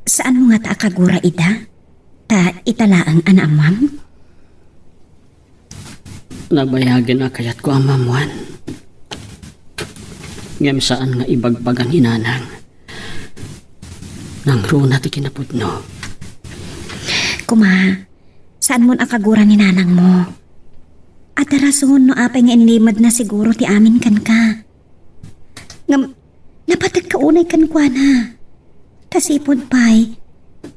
saanmo ngata a kagura ida, ta ita laeng a naammuam? Nabayagen a kayatko a maammuan. Ngem saan nga ibagbaga ni nanang. Nangruna ti kinapudno. Kuma, saanmon a kagura ni nanangmo? Adda rason no apay nga inlimedna siguro ti amin kenka. Ngem, napategka unay kenkuana. Ta sipud pay,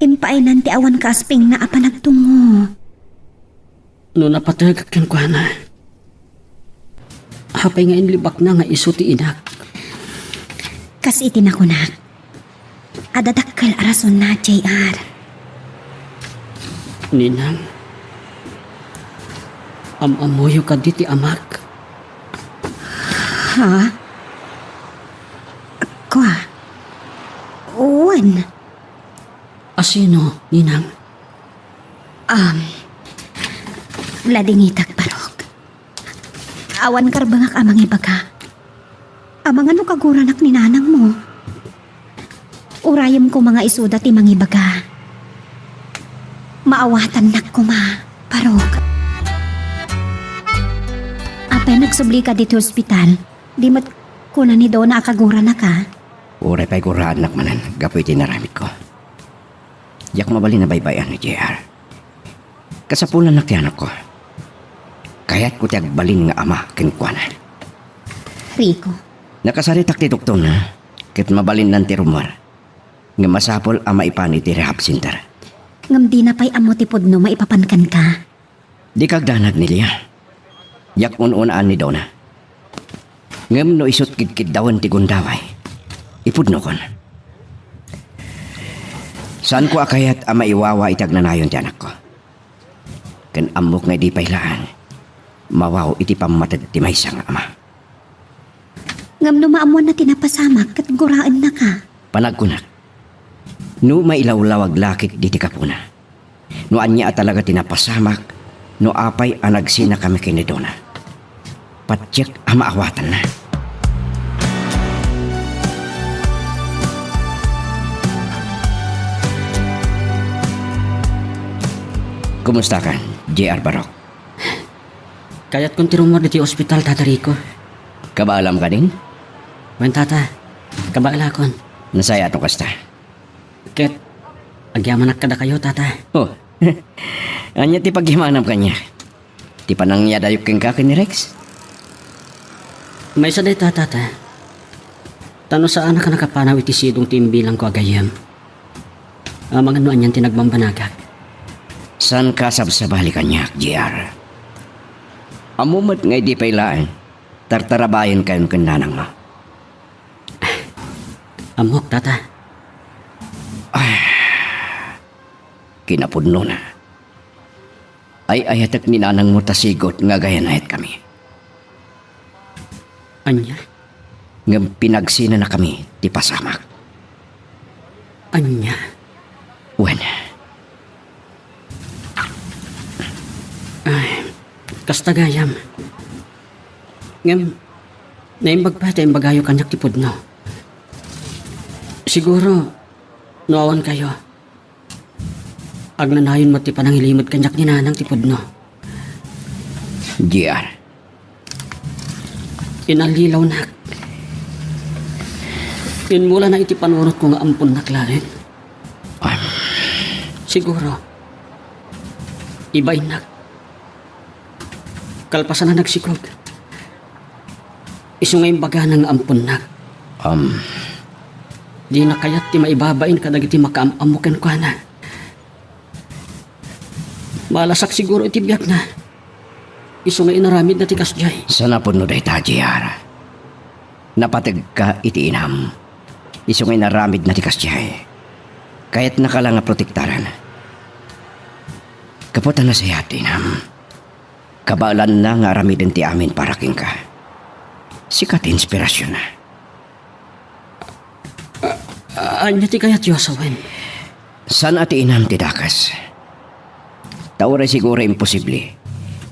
impaaynan ti awan kaaspingna a panagtungngo. No napategak kenkuana, apay nga inlibakna nga isu ti inak? Kas iti nakunak, adda dakkel a rasonna, J R. Ninang, am-ammoyo kadi ti amak? Ha? Kua? Wen. Asino, Ninang? Um, ladingitak, Barok. Awan karbengak a mangibaga. Amangan no kaguranak ni nanangmo. Urayem koma nga isuda ti mangibaga. Maawatannak koma, Barok. Apay nagsublika ditoy ospital? Di met kuna ni Dona a kaguranaka? Uray pay guraennak manen gapu iti inaramidko. Diak mabalin a baybay-an ni J R. Kasapulannak ti anakko. Kayatko ti agbalin nga ama kenkuana. Rico. Nakasaritak ti doktorna, ket mabalinnan ti rummuar. Ngem masapul a maipan iti rehab center. Ngem dina pay ammo ti pudno maipapan kenka. Dika agdanag, Nelia. Diak un-unaan ni Dona. Ngem no isut' kidkiddawen ti gundaway, ipudnokon. Saanko a kayat a maiwawa iti agnanayon ti anakko. Ken ammok nga idi pay laeng, mawaw iti pammated ti maysa nga ama. Ngem no maammoanna ti napasamak ket guraennaka. Panagkunak, no mailawlawag lakit diti gapuna. No ania a talaga ti napasamak, no apay a nagsinakami ken ni Dona. Patiek a maawatanna. Kumustakan, J R Barok? Kayatkon ti rummuar ditoy ospital, Tata Rico. Kabaalam kadin? Wen, Tata. Kabaalakon. Nasayaat no kasta. Ket agyamanak kadakayo, Tata. Oh. Ania ti pagyamanam kaniak? Ti panangyadayok kenka ken ni Rex? Maysa dayta, Tata. Ta no saanak a nakapanaw iti sidong ti imbilangko a gayyem, amangan no anian ti nagbambanagak. Saanka a sabsabali kaniak, J R. Ammo met nga idi pay laeng, tartarabayenkayon ken nanangmo. Ammok, Tata. Kinapudnona, ay-ayatek ni nanangmo ta sigut nga agayanayatkami. Ania? Ngem pinagsinanakami ti pasamak. Ania? Wen. Ay, kasta gayam. Ngem, Naimbag pay ta imbagayo kaniak ti pudno. Siguro, no awan kayo, agnanayon met ti panangilimed kaniak ni Nanang ti pudno. J R. Inallilawnak. Inmulana iti panunotko nga amponnak laeng. Am. Siguro, ibainnak. Kalpasan a nagsikog, isu nga imbagana nga amponnak. Am. Dina kayat ti maibabain kadagiti makaam-ammo kenkuana. Malasak siguro iti biagna. Isu nga inaramidna ti kasdiay. Saan a pudno dayta, J R. Napategka iti inam. Isu nga inaramidna ti kasdiay. Kayatnaka la nga protektaren. Gapu ta nasayaat ti inam, kabaelanna nga aramiden ti amin para kenka. Sika ti inspirasionna. A-, ania ti kayatyo a sawen? Saan a ti inam ti dakes. Ta uray siguro imposible,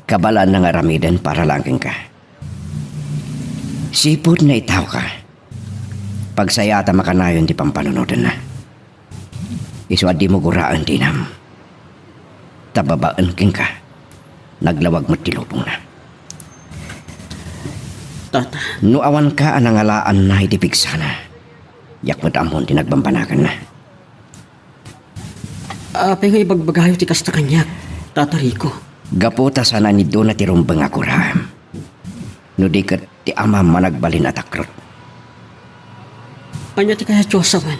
kabaelanna nga aramiden para laeng kenka. Sipud naitawka, pagsayaat a makanayon ti pampanunotenna. Isu a dimo guraen ti inam. Ta babaen kenka, naglawag met ti lubongna. Tata. No awanka a nangalaanna iti pigsana, diak met ammon ti nagbambanaganna. Apay nga ibagbagayo ti kasta kaniak, Tata Rico? Gapu ta saan a ni Dona ti rumbeng a guraem. No di ket ti amam a nagbalin a takrot. Ania ti kayatyo a sawen?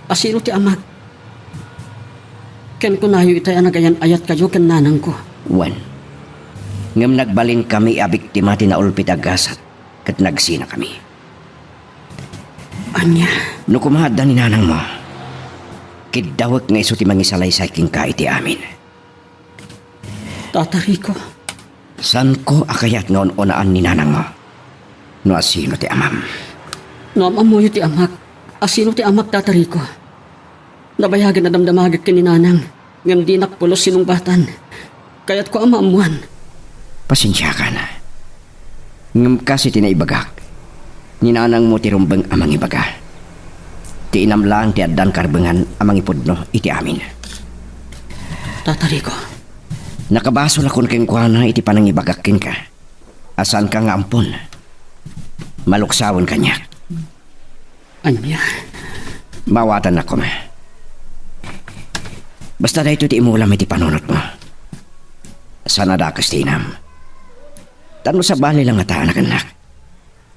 Asino ti amak? Ken kunayo itay a nagayan-ayatkayo ken nanangko. Wen. Ngem nagbalinkami a biktima ti naulpit a gasat ket nagsinakami. Ania? No koma adda ni nanangmo, kiddawek nga isu ti mangisalaysay kenka iti amin. Tata Rico. Saanko a kayat nga un-unaan ni nanangmo no asino ti amam. No am-ammoyo ti amak, asino ti amak, Tata Rico? Nabayagen a damdamagek ken ni nanang, ngem dinak pulos sinungbatan. Kayatko a maammoan. Pasensiakan. Ngem kas iti naibagak, ni nanangmo ti rumbeng a mangibaga. Ti inam laeng ti addan karbengan a mangipudno iti amin. Tata Rico. Nakabasolakon kenkuana iti panangibagak kenka a saanka nga ampon maluksawen kaniak. Ania? Maawatannak koma. Basta daytoy ti imulam iti panunotmo. Saan a dakes ti inam. Tapno sabali la ngata a nagannak.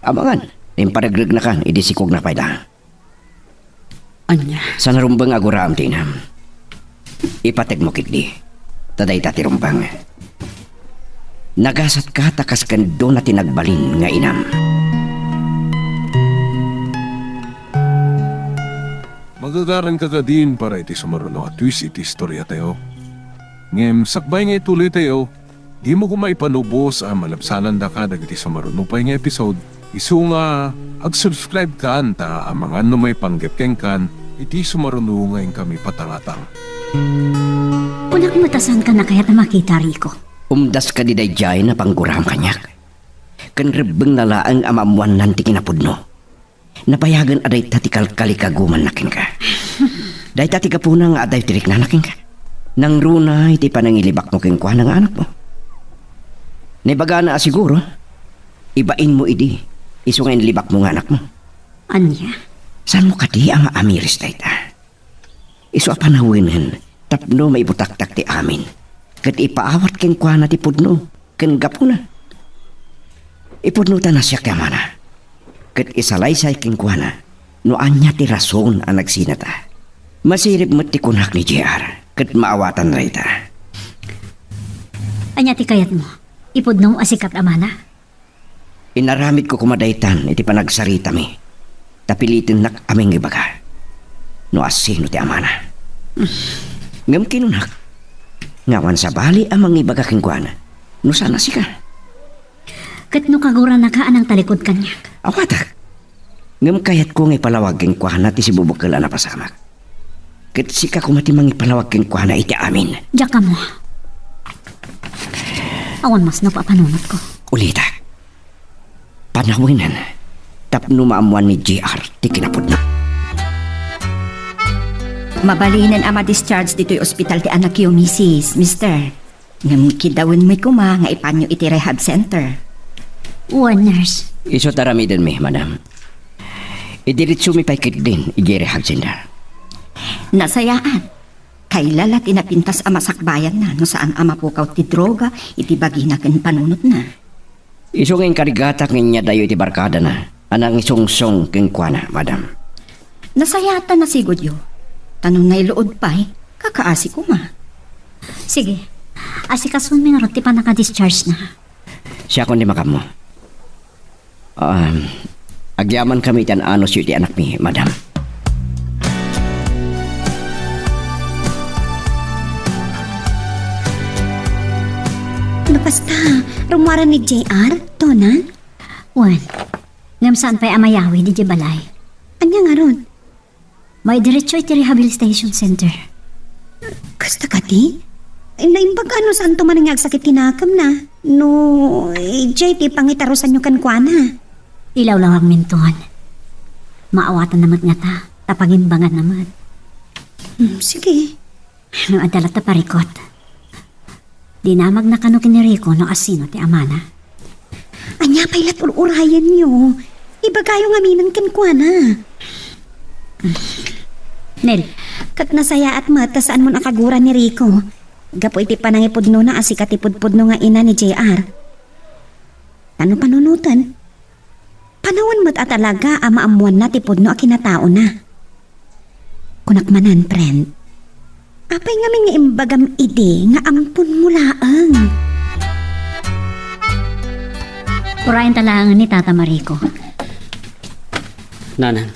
Amangan, imparegregnakan idi sikogna pay laeng. Ania? Saan a rumbeng a guraem ti inam. Ipategmo ketdi, ta dayta ti rumbeng. Nagasatka ta kas ken Dona ti nagbalin nga inam. Magagaranka kadin para iti sumaruno a twist iti istoriatayo. Ngem sakbay nga ituloytayo, dimo koma ipanubos a malabsanandaka dagiti sumaruno pay nga episode, isu nga ag-subscribe kan ta amangan no maipanggep kenkan iti sumaruno nga inkami patangatang. Kunak met a saanka a kayat a makita, Rico. Umdas kadi daydiay a pangguraem kaniak. Ken rebbengna laeng a maammoannan ti kinapudno. Nabayagen a dayta ti kalkalikagumanna kenka. Dayta ti gapuna nga addayo ti riknana kenka. Nangruna iti panangilibakmo kenkuana nga anakmo. Naibagana a siguro, ibainmo idi, isu nga inlibakmo nga anakmo. Ania? Saanmo kadi a maamiris dayta? Isu a panawenen tapno maibutaktak ti amin, ket ipaawat kenkuana ti pudno ken gapuna. Ipudnota a siak ti amana, ket isalaysay kenkuana no ania ti rason a nagsinata. Masirib met ti kunak ni J R, ket maawatanna dayta. Ania ti kayatmo? Ipudno a sika ti amana? Inaramidko koma daytan iti panagsaritami, ta pilitennak a mangibaga no asino ti amana. Ngem kinunak nga awan sabali a mangibaga kenkuana no saan a sika. Ket no kaguranaka a nangtalikod kaniak? Awatak. Ngem kayatko nga ipalawag kenkuana ti sibubukel a napasamak. Ket sika koma ti mangipalawag kenkuana iti amin. Diak ammo. Awan masnop a panunotko. Ulitek. Panawenen tapno maammoan ni J R ti kinapudno. Mabalinen a ma-discharge ditoy ospital ti anakyo, misis, mister. Ngem kidawenmi koma nga ipanyo iti rehab center. Wen, nurse. Isu ti aramidenmi, madam. Idiretsomi pay ketdin iti rehab center. Nasayaat. Kaylala ti napintas a masakbayanna no saan a mapukaw ti droga iti bagina ken panunotna. Isu nga inkarigatak nga inyadayo iti barkadana a nangisungsong kenkuana, madam. Nasayaat ta nasigudyo. Ta no nailuod pay, kakaasi koma. Sige. Asikasonmi ngarud ti pannaka-discharge na. Siakon ti makammo. Um, agyamankami iti an-anusyo iti anakmi, madam. No kasta, rummuaren ni J R, Dona? Wen. Ngem saan pay a mayawid idiay balay. Ania ngarud? Maidiretso iti rehabilitation center. Kasta kadi? Naimbag a no saanto manen nga agsakit ti nakemna. No, idiay ti pangitarusanyo kenkuana. Ilawlawangminton. Maawatanna met ngata, ta pagimbanganna met. Hmm, sige. No adda latta parikot. Dinamagna kano ken ni Rico no asino ti amana. Ania pay lat ur-urayenyo? Ibagayo ngaminen kenkuana. Nel. Ket nasayaat met ta saanmon a kagura ni Rico. Gapu iti panangipudnona a sika ti pudpudno nga ina ni J R. Ta no panunoten, panawen met a talaga a maammoanna ti pudno a kinataona. Kunak manen, friend. Apay ngamin nga imbagam idi nga amponmo laeng? Urayen ta laengen ni Tata Marico. Nanang,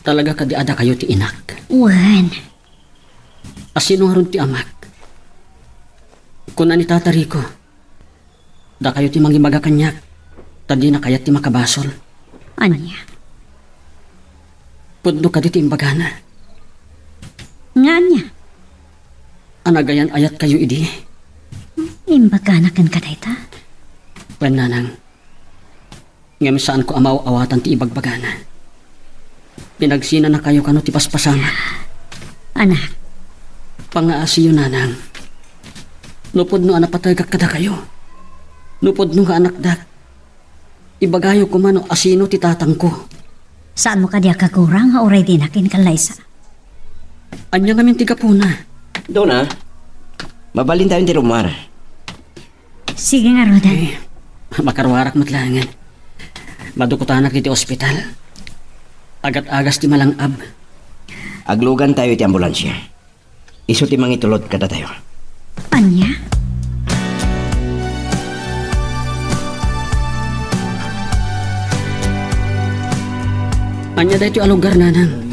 talaga kadi a dakayo ti inak? Wen. Asino ngarud ti amak? Kuna ni Tata Rico, dakayo ti mangibaga kaniak, ta dina kayat ti makabasol. Ania? Pudno kadi ti imbagana. Nga ania? A nagayan-ayatkayo idi. Imbagana kenka dayta? Wen, nanang. Ngem saanko a maaw-awatan ti ibagbagana. Pinagsinanakayo kano ti paspasamak. Anak. Pangaasiyo, nanang. No pudno a napategak kadakayo. No pudno nga anakdak. Ibagayo koma no asino ti tatangko. Saanmo kadi a kagura nga uray dinak inkallaysa? Ania ngamin ti gapuna? Dona, mabalintayon ti rummuar. Sige ngaruden. Eh, makaruarak met laengen. Madukutanak iti ospital. Agat-agas ti malang-ab. Aglugantayo iti ambulansia. Isu ti mangitulod kadatayo. Ania? Ania daytoy a lugar, nanang?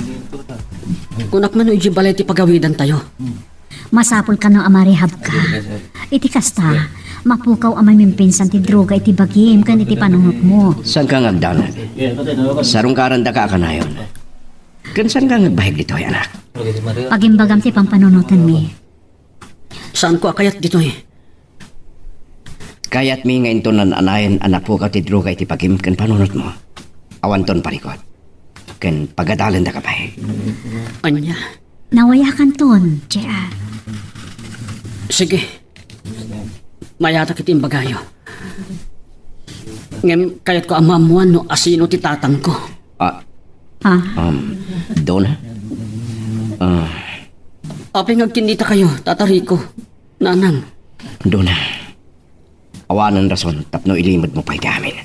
Kunak man no idiay balay ti pagawidantayo. Masapul kano a marehab ka. Iti kasta, mapukaw a mamimpinsan ti droga iti bagim ken iti panunotmo. Saanka nga agdanag? Sarungkarandaka a kanayon. Ken saanka nga agbaeg ditoy, anak? Agimbagam ti pampanunotenmi. Saanko a kayat ditoy. Kayatmi nga inton nan-anayen a napukaw ti droga iti bagim ken panunotmo, awanton parikot. Ken pagadalendaka pay. Ania? Nawayakanton, J R. Sige. Mayatak iti imbagayo. Ngem kayatko a maammoan no asino ti tatangko. Ah, Ah. um, Dona? Ah, Apay nga agkinnitakayo, Tata Rico? Nanang. Dona, awanen rason tapno ilimedmo pay ti amin.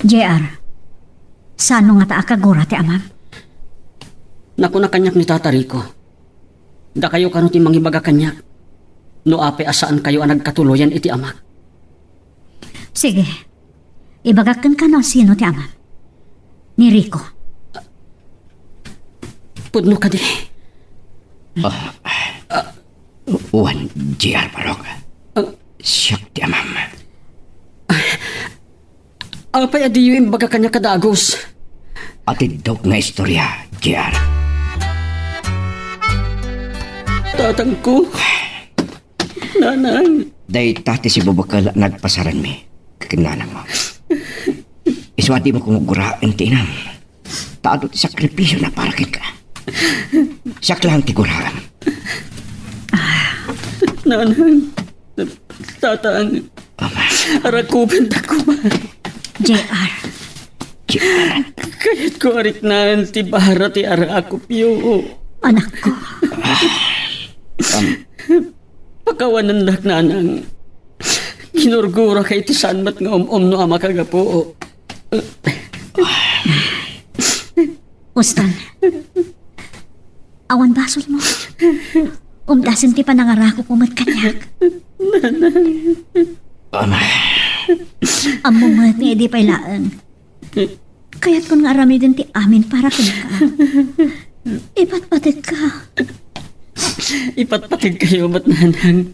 J R, saanmo ngata a kagura ti amam? Nakuna kaniak ni Tata Rico, dakayo kano ti mangibaga kaniak no apay a saankayo a nagkatuloyan iti amak. Sige. Ibagak kenka no sino ti amam. Ni Rico. Pudno kadi. Ah, wen, J R Barok. Ah. Siak ti amam. Apay a diyo imbaga kaniak a dagus? Atiddok nga istorya, J R. Tatangko. Nanang. Dayta ti sibubukel a nagpasarenmi. ken nanangmo. Isu a dimo kong ugguraen ti inam. Ta adu ti sakripisiona para kenka. Siak laeng ti guraem. Nanang, tatang, Ama. Arakupentak koma. J R. J R. Kayatko a riknaen ti bara ti arakupyo. Anakko. Am. Pakawanendak, nanang. Ginurgurak iti saan met nga um-umno a makagapu. Ustan. Awan basolmo. Umdasen ti panangarakupmo met kaniak. Ama. Ammom met nga idi pay laeng. Kayatkon nga aramiden ti amin para kenka. Ipatpategka. Ipatpategkayo met, nanang.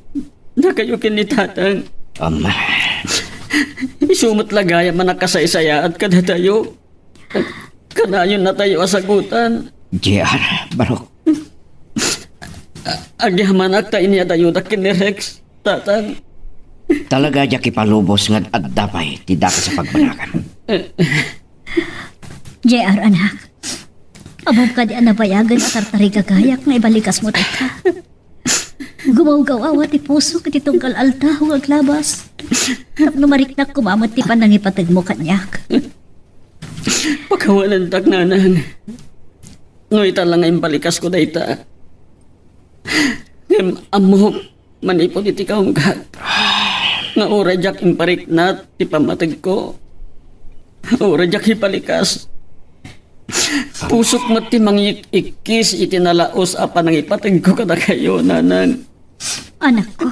Dakayo ken ni tatang. Ama. Isu met la gayam a nakasaysayaat kadatayo. Kanayonnatayo a sagutan. J R, barok. Agyamanak ta inyadayodak ken ni Rex, tatang. Talaga diak ipalubos nga adda pay ti dakes a pagbanagam. J R, anak. Ammom kadi a nabayagen a tartarigagayak nga ibalikasmo dayta. Gumawgawawa ti pusok iti tunggal aldaw nga aglabas. Tapno mariknak koma met ti panangipategmo kaniak. Pakawanentak, nanang. No ita la nga imbalikasko dayta. Ngem ammok, manipud iti kaunggak, nga uray diak imparikna ti pammategko, uray diak ipalikas, pusok met ti mangik-ikkis iti nalaus a panangipategko kadakayo, nanang. Anakko.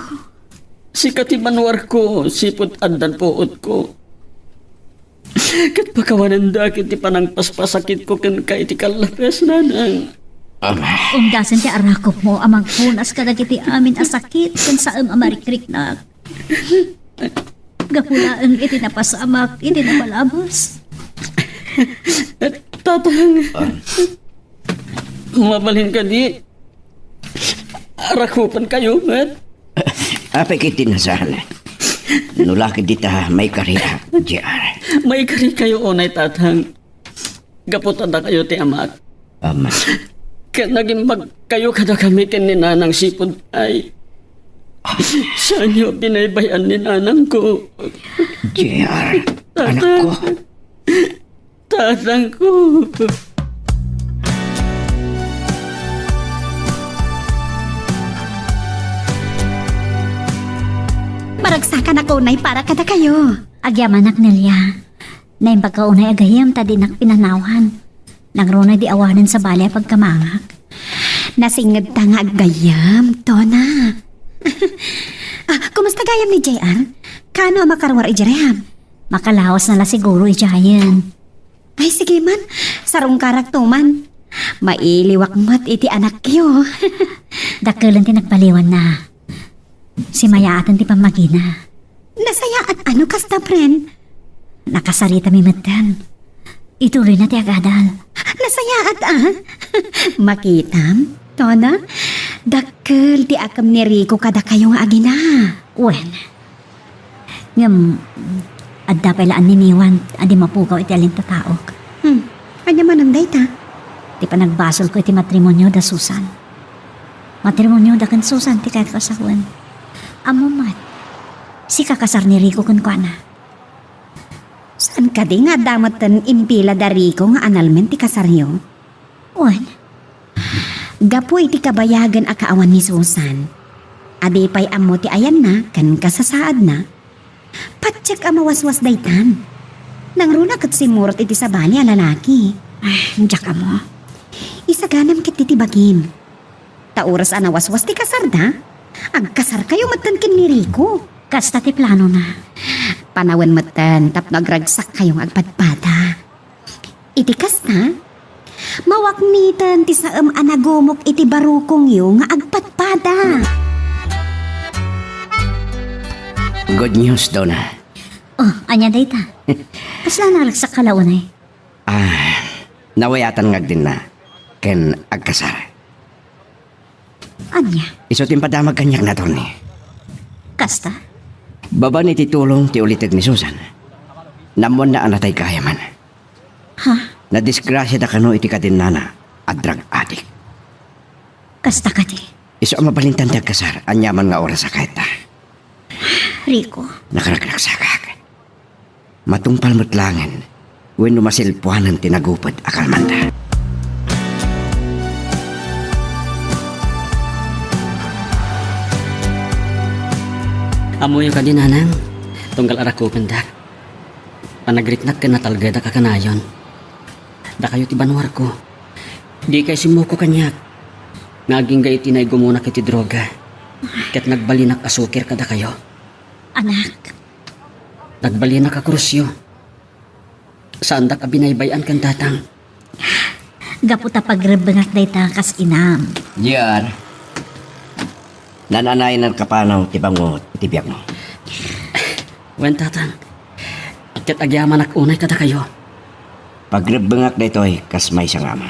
Sika ti banwarko, sipud addan puotko. Ket pakawanendak iti panangpaspasakitko kenka iti kallapes, nanang. Ama. Umdasen ti arakupmo a mangpunas kadagiti amin a sakit ken saem a marikriknak. Gapu laeng iti napasamak iti napalabas. Tatang. Ah. Mabalin kadi, arakupenkayo met. Apay ket ti nasaan. No la ket dita, maikariak, J R. Maikarikayo unay, tatang. Gapu ta dakayo ti amak. Ama. Ket nagimbagkayo kadakami ken ni nanang sipud ay. Saanyo a binaybay-an ni nanangko? J R, anakko. Tatangko. Maragsakanak unay para kadakayo. Agyamanak, Nelia. Naimbagka unay a gayyem ta dinak pinanawan. Nangruna idi awanen sabali a pagkamangak. Nasingngedta nga aggayyem, Tona. Ah, kumusta gayam ni J R? Kaano a makaruar idiay rehab? Makalawasna la siguro idiayen. Ay, sige man. Sarungkarakto man. Mailiwak met iti anakyo. Dakkelen ti nagbaliwanna. Simayaaten ti pammagina. Nasayaat a no kasta, friend. Nakasaritami metten. Ituloyna ti agadal. Nasayaat a. Makitam, Tona? Dakkel ti akem ni Rico kadakayo nga agina. Wen. Ngem, adda pay la anniniwan a di mapukaw iti alintataok. Hmm. Ania manen dayta? Ti panagbasolko iti matrimonio da Susan. Matrimonio da ken Susan ti kayatko a sawen. Ammom met, sika kasar ni Rico kenkuana. Saan kadi nga adda metten impila da Rico nga annulment ti kasaryo? Wen. Gapu iti kabayagen a kaawan ni Susan, a di pay ammo ti ayanna ken kasasaadna, patiek a mawaswas daytan. Nangruna ket simmurot iti sabali a lalaki. Ay, diak ammo. Isaganam ket ti bagim. Ta oras a nawaswas ti kasarda, agkasarkayo metten ken ni Rico. Kasta ti planona. Panawen metten tapno agragsakkayo nga agpadpada. Iti kasta, mawakniten ti saem a nagumok iti barukongyo nga agpadpada. Good news, Dona. Oh, ania dayta? Kasla a naragsakka la unay? Ah, nawayatan nga agdenna ken agkasar. Ania? Isu ti impadamag kaniak ni attorney. Kasta? Babaen iti tulong ti uliteg ni Susan, naammoanna a natay gayamen. Ha? Nadisgrasiada kano iti kadinnana a drug addict. Kasta kadi? Isu a mabalintan ti agkasar, aniaman nga oras a kayatna. Rico. Nakaragragsakak. Matungpal met laengen wenno masilpuanen ti naguped a kalmanda. Ammoyo kadi, nanang, tunggal a rakupendak. Panagriknak ken natalgedak a kanayon. Dakayo ti banwarko. Dikay simmuko kaniak nga agingga iti naigumonak iti droga ket nagbalinak a sukir kadakayo. Anak. Nagbalinak a kurusyo. Saandak a binaybay-an ken tatang. Gapu ta pagrebbengak dayta kas inam. J R, naan-anay nga kapanaw ti bangot iti biagmo. Wen, tatang. Ket agyamanak unay kadakayo. Pagrebbengak daytoy kas maysa nga ama.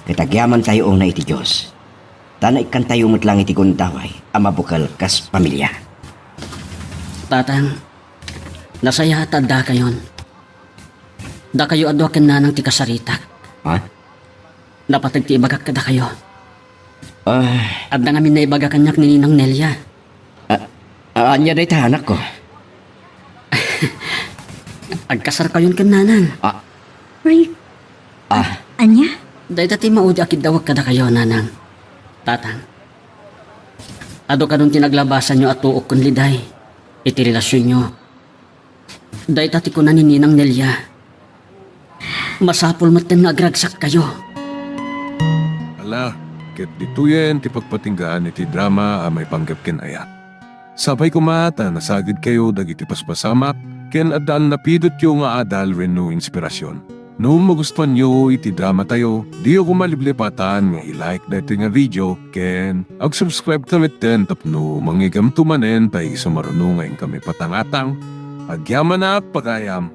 Ket agyamantayo unay iti Dios. Ta naikkantayo met laeng iti gundaway a mabukel kas pamilia. Tatang, nasayaat ta addakayon. Dakayo a dua ken nanang ti kasaritak. Ha? Napateg ti ibagak kadakayo. Ah. Adda ngamin naibaga kaniak ni Ninang Nelia. Ah, ah, ania dayta, anakko? Agkasarkayon ken nanang. Ah. Rick. Ah. Ania? Dayta ti maudi a kiddawek kadakayo, nanang. Tatang. Adu kadon ti naglabasanyo a tuok ken liday iti relasionyo. Dayta ti kuna ni Ninang Nelia. Masapul metten nga agragsakkayo. Ala, ket ditoyen ti pagpatinggaan iti drama a maipanggep ken ayat. Sapay koma ta nasagidkayo dagiti paspasamak ken adda a napidotyo nga adal wenno inspirasion. No magustuanyo iti dramatayo, diyo koma liplipatan nga i-like daytoy nga video ken ag-subscribe ta metten tapno mangigamto manen ta isu maruno nga inkami patangatang. Agyamanak pagayam.